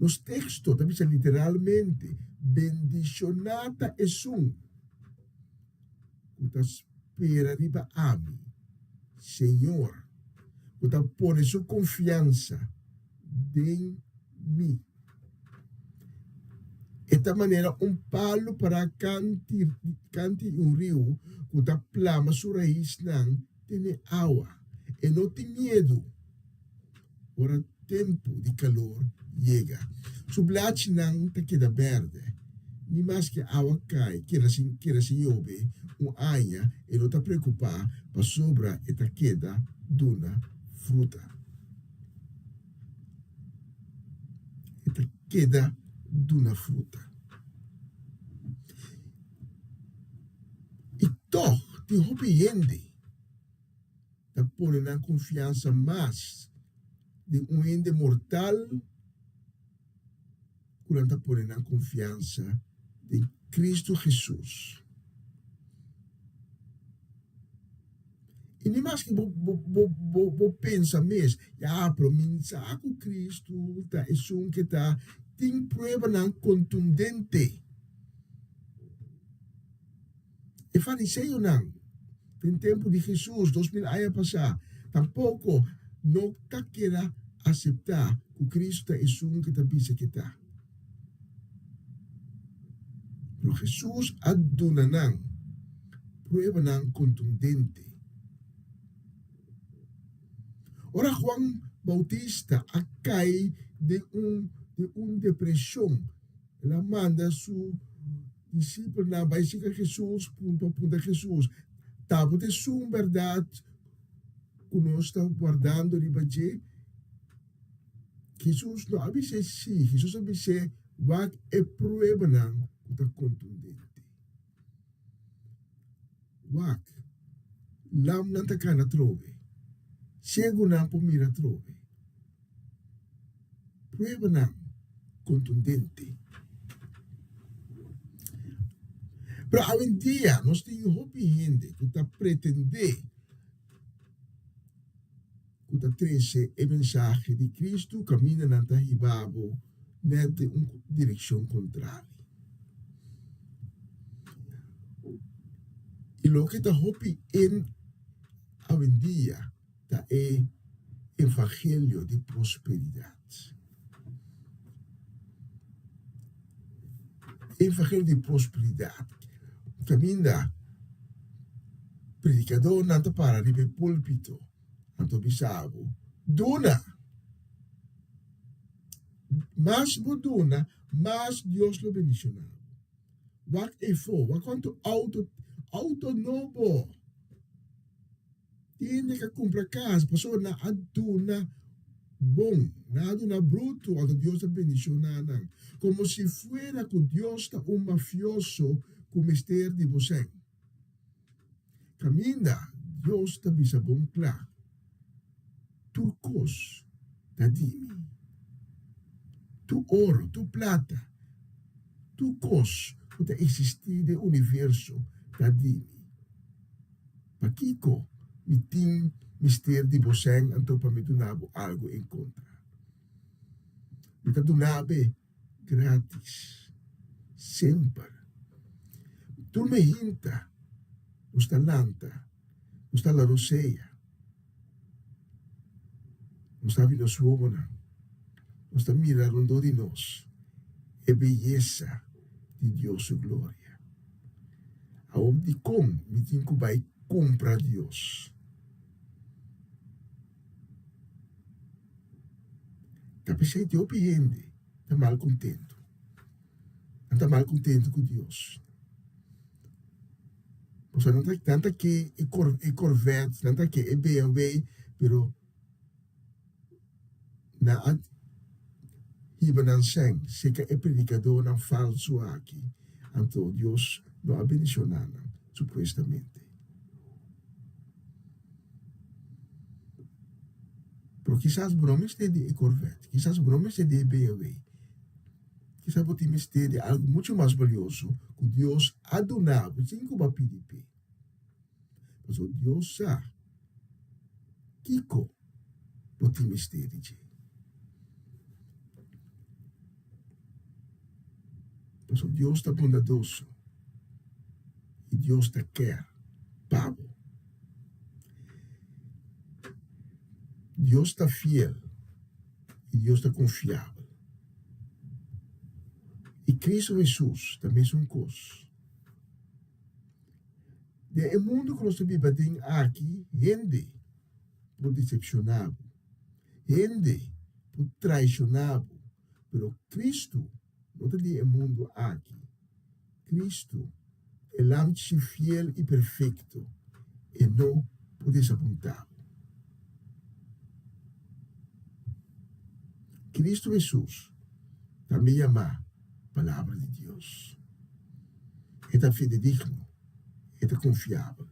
S4: Nos teksto ta bisa literalmente, Bendishoná ta esun ku ta spera riba ami, Señor, ku ta pone su konfiansa den mi. E ta manera un palu pará kanti un riu ku ta plama su raisnan tene awa. E no tin miedu ora tempu di kalor yega. Su blachinan ta keda bèrdè. Ni maske awa kai keda sin yobe un aña, e no ta preokupá pasobra e ta keda duna fruta. E ta keda duna fruta. I tòg tin hopi hende ta pone nan konfiansa mas den un hende mortal ku nan ta pone nan konfiansa den Kristu Hesus. I ni maske bo bo bo bo bo pensa mes, ya, pero mi sa ku Kristu ta esun ke ta tin pruebanan kontundente. E fariseonan den tempu di Hesus, 2000 aña pasá, tampoko no ta keda aseptá ku Kristu ta esun ke ta bisa ke ta. Pero Hesus a duna nan pruebanan kontundente. Ora Juan Bautista a kai den un den un depreshon, el a manda su disipelnan bai sika Hesus punto a puntra Hesus, Tabata esun bèrdat ku nos ta wardando riba dje? Hesus no a bis'é sí, Hesus a bis'é, Wak e pruebanan ku ta kontundente. Wak, lamnan ta kana atrobe, siegunan por mira atrobe. Pruebanan kontundente. Pero awendia nos tin hopi hende ku ta pretendé ku ta trese e mensahe di Kristu kaminda nan ta hiba bo nèt den un direkshon kontrali. I loke ta hopi en awendia ta e evangelio di prosperidat. E evangelio di prosperidat kaminda predikadornan ta para riba e pulpito Anto bisa bo, Duna! Mas bo duna, mas Dios lo bendiciona bo. Wak efo, wak cuanto auto, auto nobo. Tin hende ka cumpra cas pasobra nan a duna bon, nan a duna bruto, anto Dios a bendiciona nan. Como si fuera cu Dios ta un mafioso cu mester di bo sèn. Kaminda Dios ta bisa bon kla, Tur kos ta di mi. Tur oro, tur plata, tur kos ku ta eksistí den universo ta di mi. Pakiko mi tin mester di bo sèn anto pa mi duna bo algu en kontra? Mi ta duna bo Gratis. Semper. Tur mehinta nos ta lanta, nos ta larosea, nos ta habri nos wowonan, nos ta mira rondó di nos e beyesa di Dios su gloria. Awor dikon mi tin ku bai kumpra Dios? Ta p'esei tin hopi hende ta mal kontentu. Nan ta mal kontentu ku Dios. Pasobra nan ta nan ta ke e e Corvette, nan ta ke e BMW, pero nan a hiba nan sèn serka e predikadónan falsu aki. Anto Dios no a bendishoná nan, supuestamente. Pero kisas bo no mester di e Corvette, kisas bo no mester di e BMW. Kisas bo tin mester di algu muchu mas balioso ku Dios a duna bo sin ku bo a pidi p'e. Pasobra Dios sa kiko bo tin mester di dje. Pasobra Dios ta bondadoso i Dios ta kèr pa bo. Dios ta fiel i Dios ta konfiabel. I Kristu Hesus ta mesun kos. Den e mundu ku nos ta biba den aki, hende por desepshoná bo, hende por traishoná bo, pero Kristu no ta di e mundu aki. Kristu, e Lamchi fiel i perfekto, e no por desapuntá bo. Kristu Hesus tambe yamá Palabra di Dios. E ta fidedigno, e ta konfiabel,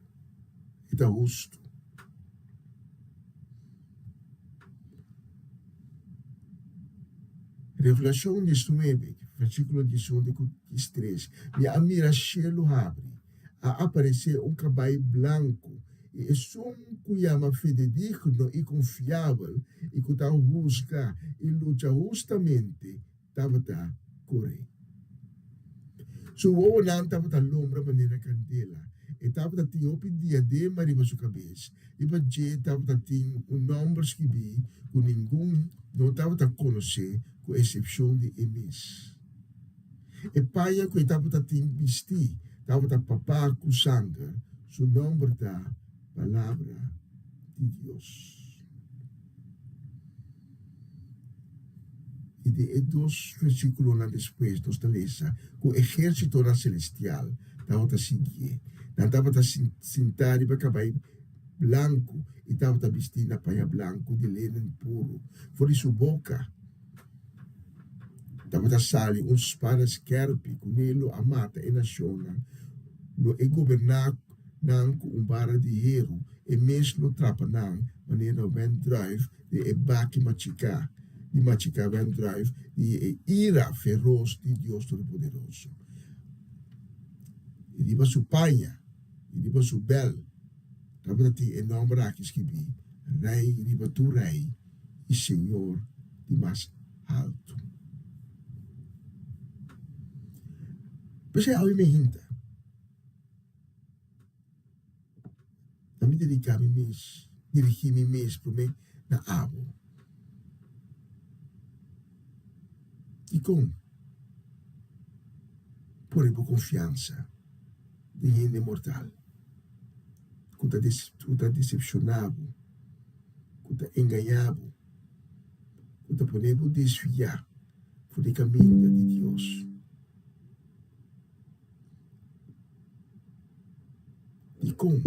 S4: e ta hustu. Revelashon diesnuebe, versíkulo diesun te ku diestres, Mi a mira shelu habri, a aparesé un kabai blanku. I esun ku yama fidedigno i konfiabel i ku ta husga i lucha hustamente tabata kore. Su wowonan tabata lombra manera kandela. E tabata tin hopi diadema riba su kabes. Riba dje tabata tin un nòmber skibí ku ningun no tabata konosé ku eksepshon di e mes. E paña ku e tabata tin bistí tabata papá ku sanger, su nòmber ta Palabra di Dios. I den e dos versíkulonan despues nos ta lesa ku ehérsitonan selestial tabata siguié. Nan tabata sintá riba kabai blanku i tabata bistí na paña blanku di lenen puru. For di su boka tabata sali un spada skèrpi ku ne lo a mata e nashonnan. Lo e goberná nan ku un bara di heru, e mes lo trapa nan manera wendruif di e baki machiká, di machiká wendruif di e ira feros di Dios Todopoderoso. I riba su paña i riba su bèl tabata tin e nòmber aki skibí, Rei riba tur rei i Señor di mas haltu. P'esei awe mi hinta. Na mi dediká mi mes, dirigí mi mes promé na abo. Dikon pone bo konfiansa den hende mortal ku ta ku ta desepshoná bo, ku ta engañá bo, ku ta pone bo desviá for di kaminda di Dios? Dikon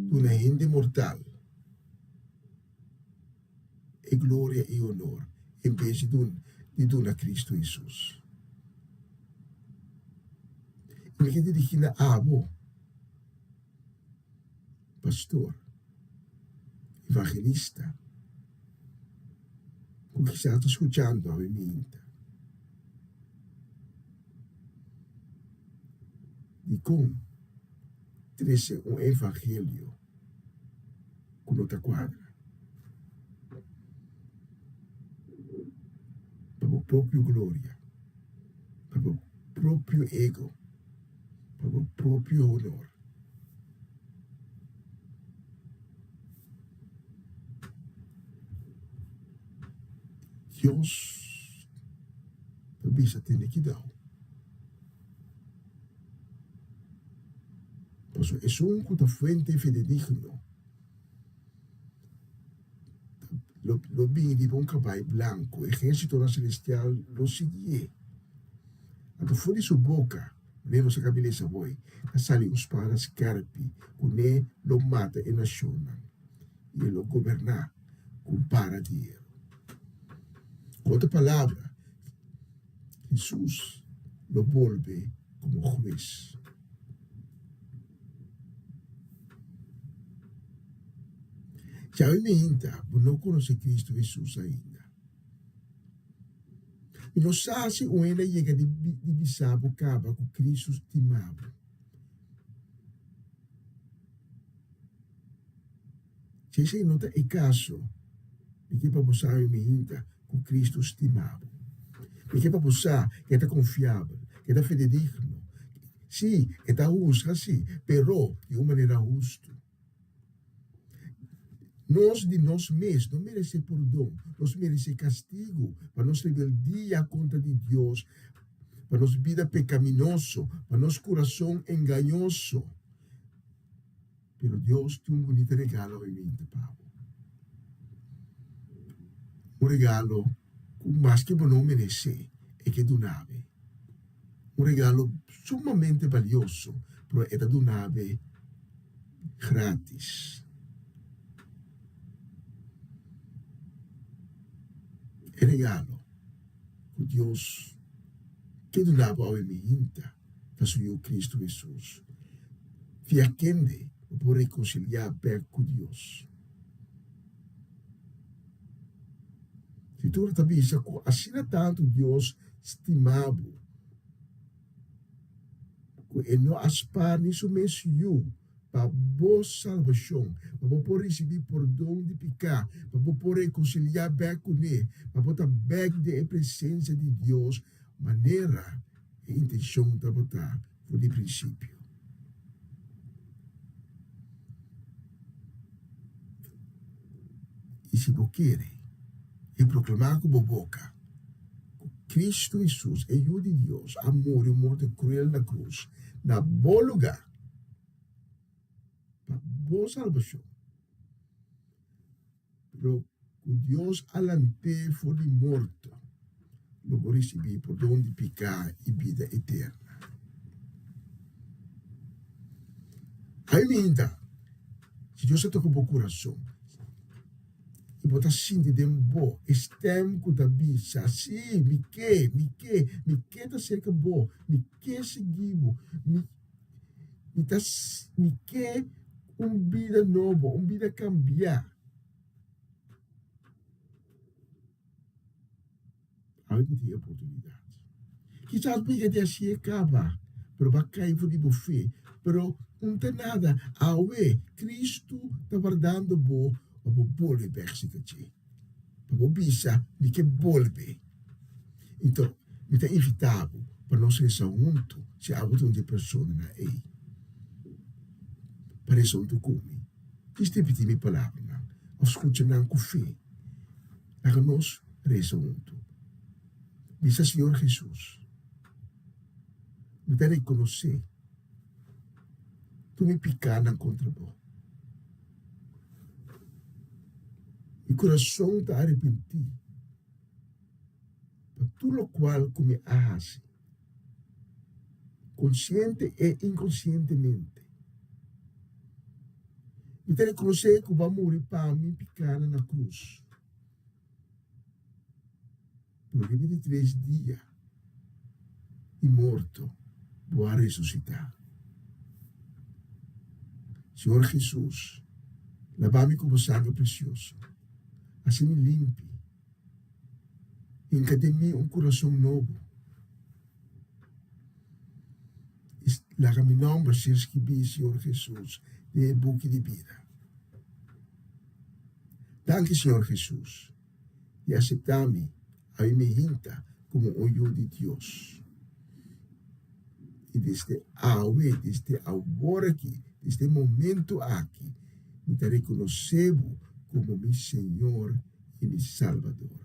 S4: duna hende mortal e gloria i honor en bes di duna Kristu Hesus? I mi ke dirigí na abo, pastor, evangelista, ku kisas ta skuchando awe minta. Dikon trese un evangelio ku no ta kuadra? Pa bo propio gloria, pa bo propio ego, pa bo propio honor. Dios ta bisa tene kidau. Pasobra esun ku ta fuente fidedigno lo bini riba un kabai blanku, ehérsitonan selestial lo siguié. Anto for di su boka, manera nos a kabi lesa awor, ta sali un spada skèrpi ku ne lo mata e nashonnan i e lo goberná ku bara di heru. Ku otro palabra, Hesus lo bolbe komo hues. Djawe meinta bo no konosé Kristu Hesus ainda. Mi no sa si un hende a yega di bisa bo kaba ku Kristu stima bo. Si esei no ta e kaso, mi ke pa bo sa mi mihinta ku Kristu stima bo. Mi ke pa bo sa ku e ta konfiabel, ku e ta fidedigno. Sí, e ta husga sí, pero di un manera hustu. Nos di nos mes no meresé pordon, nos meresé kastigu pa nos rebeldia kontra di Dios, pa nos bida pekaminoso, pa nos kurason engañoso. Pero Dios tin un bunita regalo hoy-minta pa bo. Un regalo ku maske bo no meresé, e ke duna be. Un regalo sumamente balioso, pero e ta duna be gratis. E regalo ku Dios ke duna bo awe-minta ta su Yu Cristo Hesus. Via kende bo por rekonsiliá bèk ku Dios? Skritura ta bisa ku asina tantu Dios stima bo ku e no a spar ni su mes Yu. pa bo salbashon, pa bo por risibí pordon di piká, pa bo por rekonsiliá bèk kuné, pa bo ta bèk den e presensia di Dios manera e intenshon tabata for di prinsipio. I si bo kere i proklamá ku bo boka ku Kristu Hesus, e Yu di Dios, a muri un morto kruel na krus na bo lugá pa bo salbashon, Pero ku Dios a lant'é for di morto, lo bo risibí pordon di piká i bida eterna. Ai minta, si Dios a toka bo kurason i bo ta sinti den bo e stèm ku ta bisa, Sí, mi ke, mi ke, mi ke ta serka bo, mi ke sigui bo, mi. Mi ta mi ke un bida nobo, un bida kambiá. Awe bo tin e oportunidat. Kisas bo yega di hasié kaba, pero bo a kai for di bo fe. Pero un ta nada, awe Kristu ta wardando bo pa bo bolbe bèk serka dje. Pa bo bisa, Mi ke bolbe. Enton, mi ta invitá bo pa nos resa huntu si abo ta un di e personanan ei. Pa resa huntu ku mi. Djis ripití mi palabranan òf skucha nan ku fe. Laga nos resa huntu. Bisa, Señor Hesus, mi ta rekonosé tur mi pikánan kontra bo. Mi kurason ta arepentí. Pa tur lokual ku mi a hasi, konsiente e inkonsientemente, mi ta rekonosé ku bo a muri pa mi pikánan na krus. Pero riba di tres dia di morto bo a resusitá. Señor Hesus, laba mi ku bo sangre presioso, hasi mi limpi. Hinka den mi un kurason nobo i laga mi nòmber ser skibí, Señor Hesus, den e buki di bida. Danki, Señor Hesus, di aseptá mi awe mi hinta komo un yu di Dios. I desde awe, desde awor aki, desde e momentu aki, mi ta rekonosé bo komo mi Señor i mi Salbador.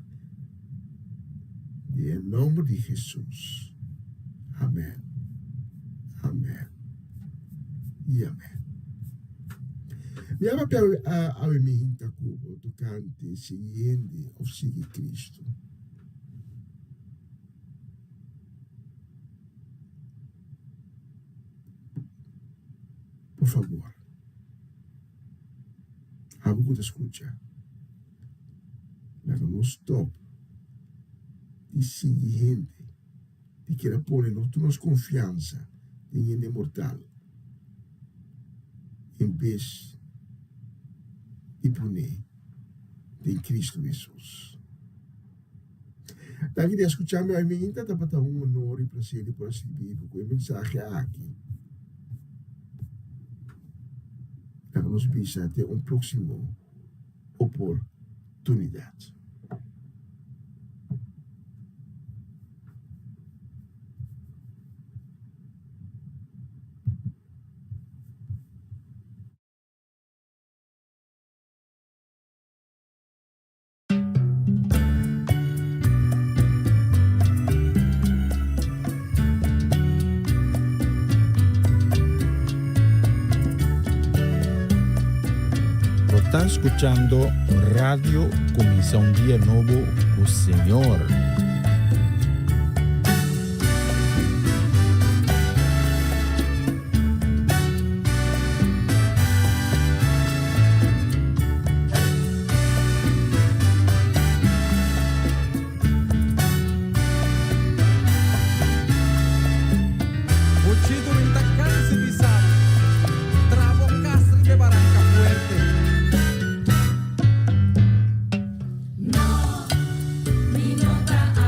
S4: Den e nomber di Hesus. Amen. Amen. I amen. Mi a papia awe mi hinta ku bo tokante sigui hende òf sigui Kristu. Por fabor. Abo ku ta skucha, laga nos stòp di sigui hende di keda pone nos tur nos konfiansa den hende mortal en bes di pone den Kristu Hesus. Danki di a skucha mi hoy minta, tabata un honor i plaser di por a sirbi bo ku e mensahe aki. Laga nos bisa te un próksimo oportunidat.
S1: Bo ta scuchando Radio Cuminsa un Dia Nobo cu Señor.
S5: Bochitu mi ta kansi bisa bo, Tra bo kas riba e baranka fuerte.
S2: No, mi no ta.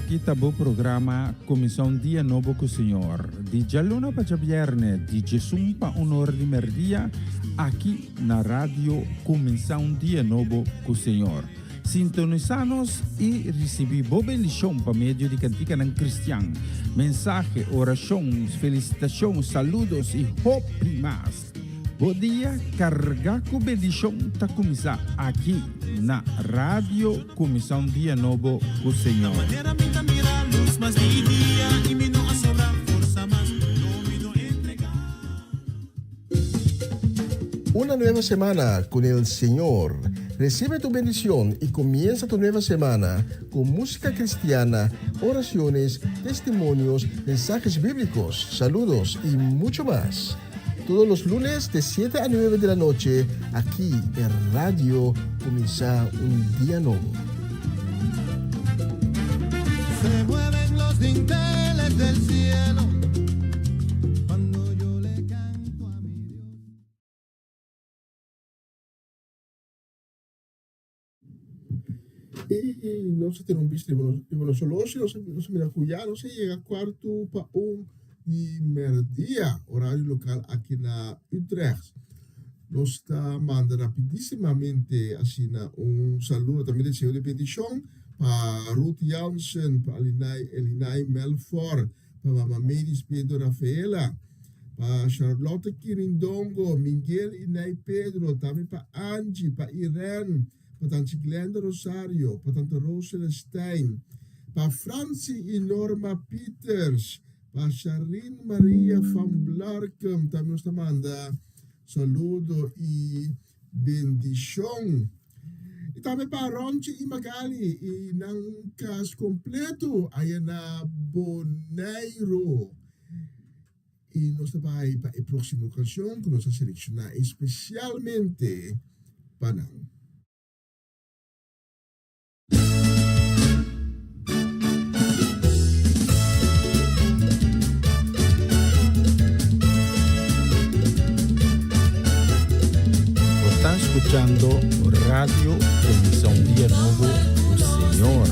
S1: Esaki ta bo programa Kuminsá un Dia Nobo ku Señor, di djaluna pa djabièrnè, di djesun pa un or di mèrdia, aki na Radio Kuminsá un Dia Nobo ku Señor. Sintonisá nos i risibí bo bendishon pa medio di kantikanan kristian, mensahe, orashon, felisitashon, saludos i hopi mas. Bo dia kargá ku bendishon ta kuminsá aki na Radio Kuminsá un Dia Nobo ku Señor.
S4: Una nueva semana con el Señor. Recibe tu bendición y comienza tu nueva semana con música cristiana, oraciones, testimonios, mensajes bíblicos, saludos y mucho más. Todos los lunes de 7 a 9 de la noche, aquí en Radio Comienza un Día Nuevo.
S6: Se mueven los dinteles del cielo cuando yo le canto a mi Dios.
S4: I nos a tene un bista riba nos oloshi, nos a mira ku ya nos a yega kuartu pa un di merdia, orario lokal aki na Utrecht. Nos ta manda rapidisimamente asina un saludo, tambe deseo di bendishon pa Ruth Jansen, pa Alinai Elinai Melfor, pa Mama Mavis Pedro Rafaela, pa Charlotte Kirindongo, Miguel y Nay Pedro, tambe pa Angie, pa Irene, pa Tanchi Glenda Rosario, pa Tante Rose Celestijn, pa Francie y Norma Pieters, pa Sharin Maria van Blarkum, tambe nos ta manda saludo y bendicion. Y tambe pa Ronchi y Magali y nan cas completo aya na Bonaire. Y nos ta bai pa e proximo cancion cu nos a selecciona especialmente pa nan.
S1: Bo ta scuchando Radio Cuminsa un Dia Nobo cu Señor.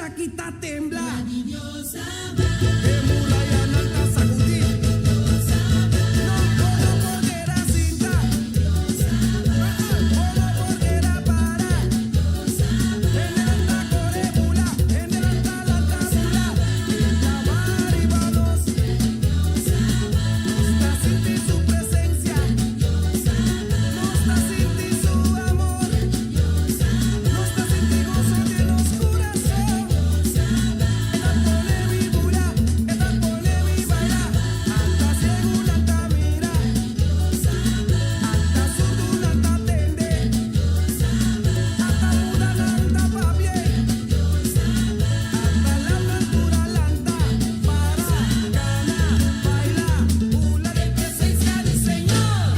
S3: aki ta tembla. E murayanan ta sagudí. No, bo no por keda sinta. Bo no por keda para. Hendenan ta kore bula, hendenan ta lanta bula. E ta baha riba nos. Nos ta sinti su presensia. Nos ta sinti su amor. Nos ta sinti goso den nos kurason. E ta pone mi bula, e ta pone mi baila. Ata siegunan ta mira, ata surdunan ta tende, ata mudanan ta papia, ata lamnan tur a lanta, para, kana, baila, bula den presensia di Señor.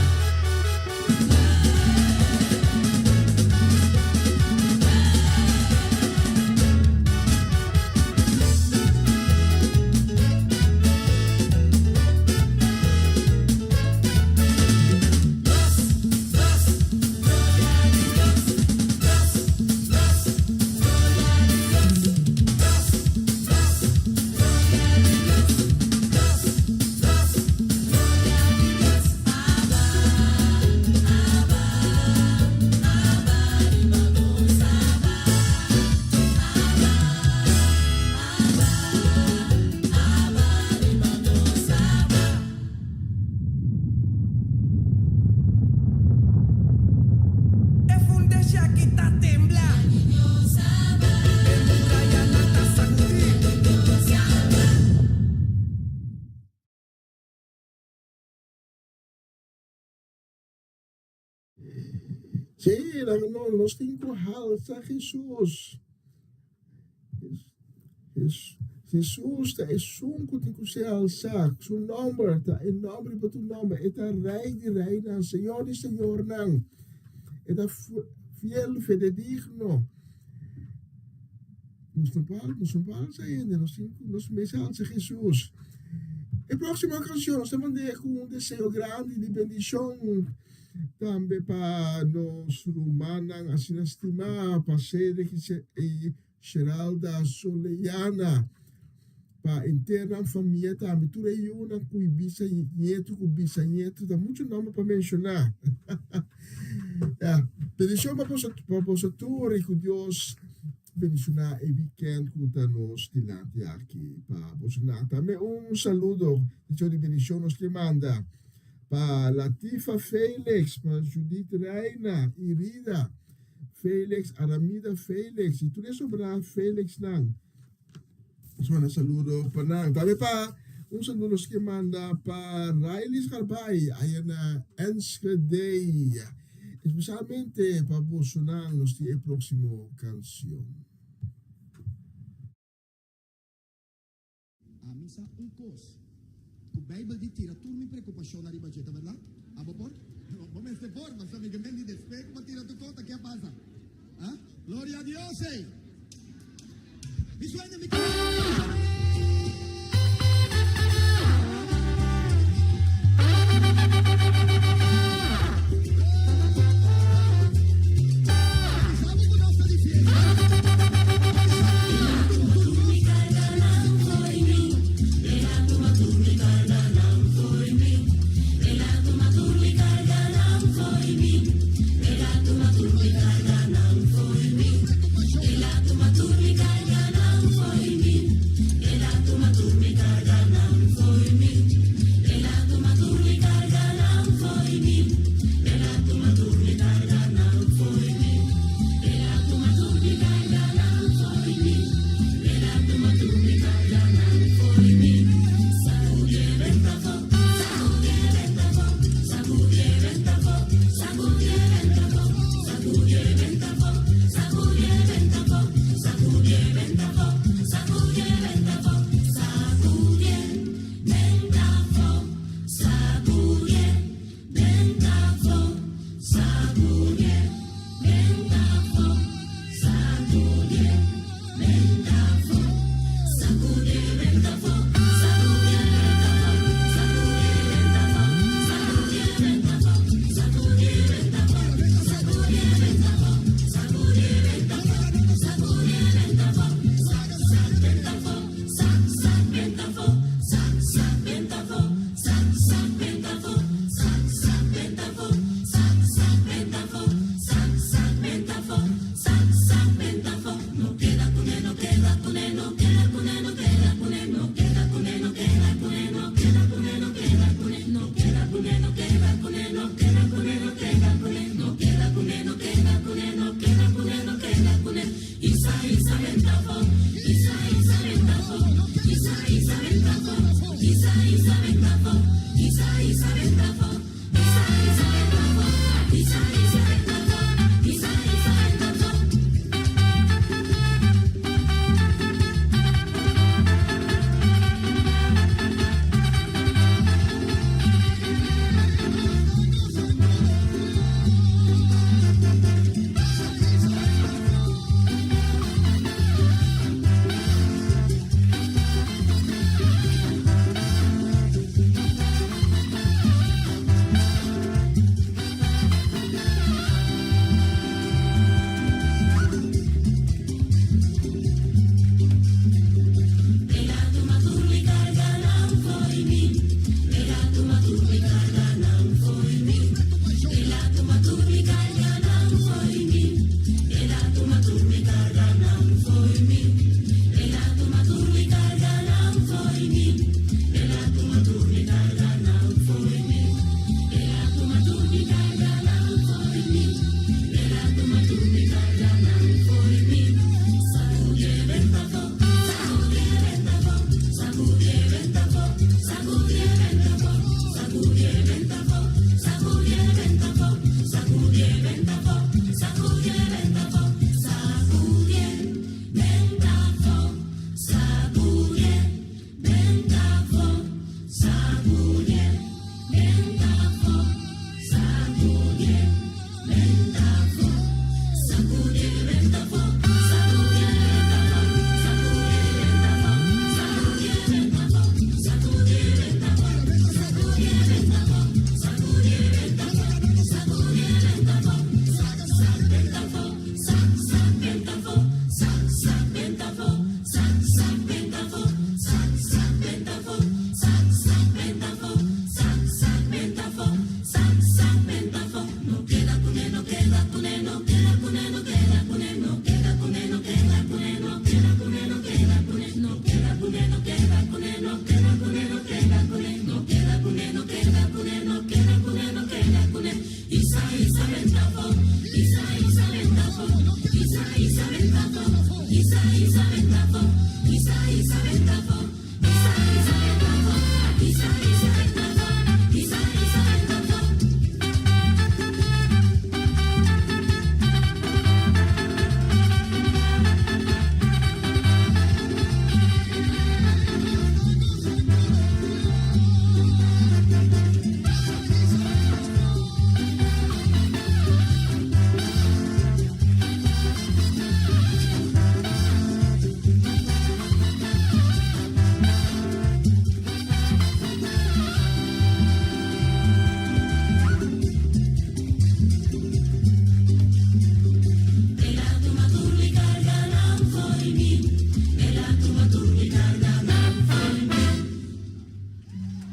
S3: E fundeshi aki ta tembla. E murayanan ta sagudí.
S4: Sí, no, nos tin ku halsa Hesus. Hesus ta esun ku tin ku ser halsá. Su nòmber ta e nòmber riba tur nòmber. E ta Rei di reinan, Señor di señornan. E ta fiel, fidedigno. Nos no por, nos no por halsa hende, nos tin ku, nos mester halsa Hesus. E próksimo kanshon nos ta mand'é ku un deseo grandi di bendishon tambe pa nos rumannan asina stimá, pa Cedric i Sheralda Soleana, pa henter nan famia tambe, tur e yunan ku e bisañetu ku bisañetu, ta muchu nòmber pa menshoná. Ya, bendishon pa boso, pa boso tur i ku Dios bendishoná e wikènt ku ta nos dilanti aki pa boso nan. Tambe un saludo, deseo di bendishon nos ke manda pa Latifa Felix, pa Judith Reina, Irida Felix, Aramida Felix i tur e sobrá Felixnan. Nos manda saludo pa nan. Tambe pa un saludo nos ke manda pa Riley Scarbay aya na Enschede. Especialmente pa bosonan nos tin e proximo cancion.
S7: Ami sa un kos, ku Beibel di tira tur mi preokupashonnan riba dje, ta bèrdat? Abo por? Bo mester por, pasobra mi ke men di despues ku bo tira tur kos, ta ke a pasa? Ha? Gloria a Dios, ey! Mi sueño, mi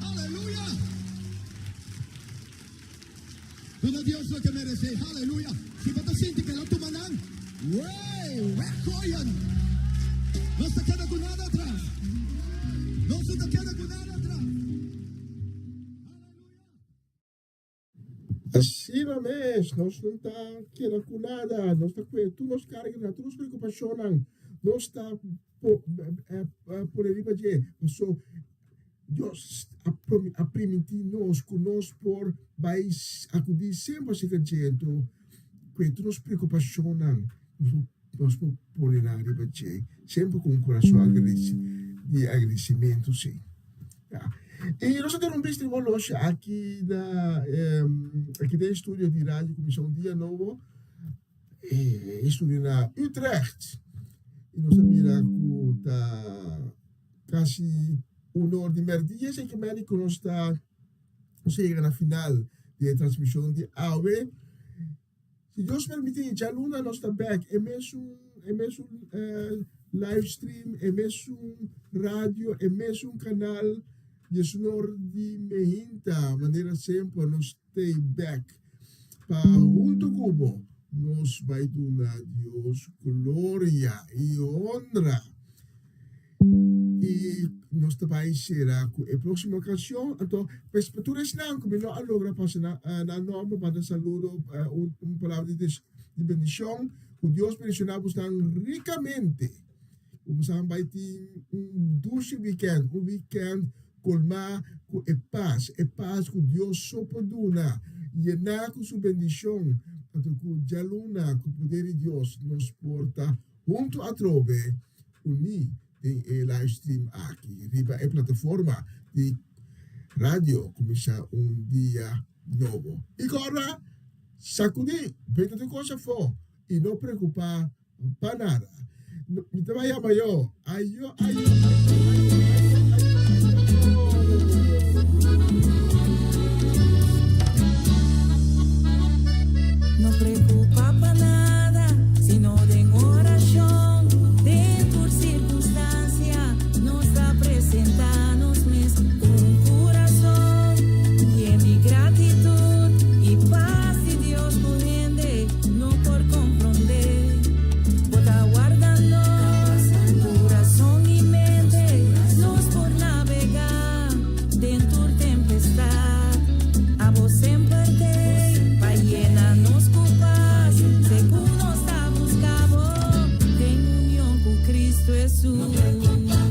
S7: Aleluya! Duna Dios loke merece. Aleluya! Si bo ta sinti ke lo tuma nan, wey, weggooien! Nos ta keda ku nada atras. Nos no ta keda ku nada atras.
S4: Asina mes, nos no ta keda ku nada, nos ta kue tur nos karganan, tur nos preokupashonnan, nos ta pone riba dje, paso Dios a primintí nos ku nos por bai akudí semper aserka dje, anto kue tur nos preokupashonnan nos por pone nan riba dje, semper ku un kurason di agradesimentu, sí. Y nos a tene un bista riba oloshi aki na aki den estudio di Radio Comisión Dia Nobo, e estudio na Utrecht. Y nos a mira cu ta casi un or di merdia, esey ke meni cu nos ta nos a yega na final di e transmision di awe. Si Dios permiti, djaluna nos ta bek e mesun e mesun live stream, e mesun radio, e mesun kanal Diesunor di Mehinta, manera semper nos stay bek pa hunto ku bo nos bai duna Dios gloria i honra. I nos ta bai sera ku e próksimo kanshon. Anto, pues pa tur esnan ku mi no a logra pasa nan nan nòmber, manda saludo, un palabra di di bendishon. Ku Dios bendishoná bosnan rikamente. Ku bosan bai tin un dushi wikènt, un wikènt kolmá ku e pas, e pas ku Dios so por duna, yená ku su bendishon. Anto ku djaluna, ku poder di Dios, nos por ta huntu atrobe. Uní den e livestream aki riba e plataforma di Radio Kuminsá un Dia Nobo. I kòrda, sakudí benta tur kos afó i no preokupá pa nada. Mi ta bai yama yo. Ayo, ayo, ayo, ayo, ayo, ayo, ayo.
S3: No preocupa pa nada, sino den oracion. Den tur circunstancia, nos ta presenta nos mes cu un curason yen di gratitud y paz di Dios cu hende no por comprende. Bo ta warda nos curason y mente, nos por nabega den tur tempestad. Abo semper t'ei pa yena nos ku pas, segun nos ta buska bo den union ku Cristo Hesus.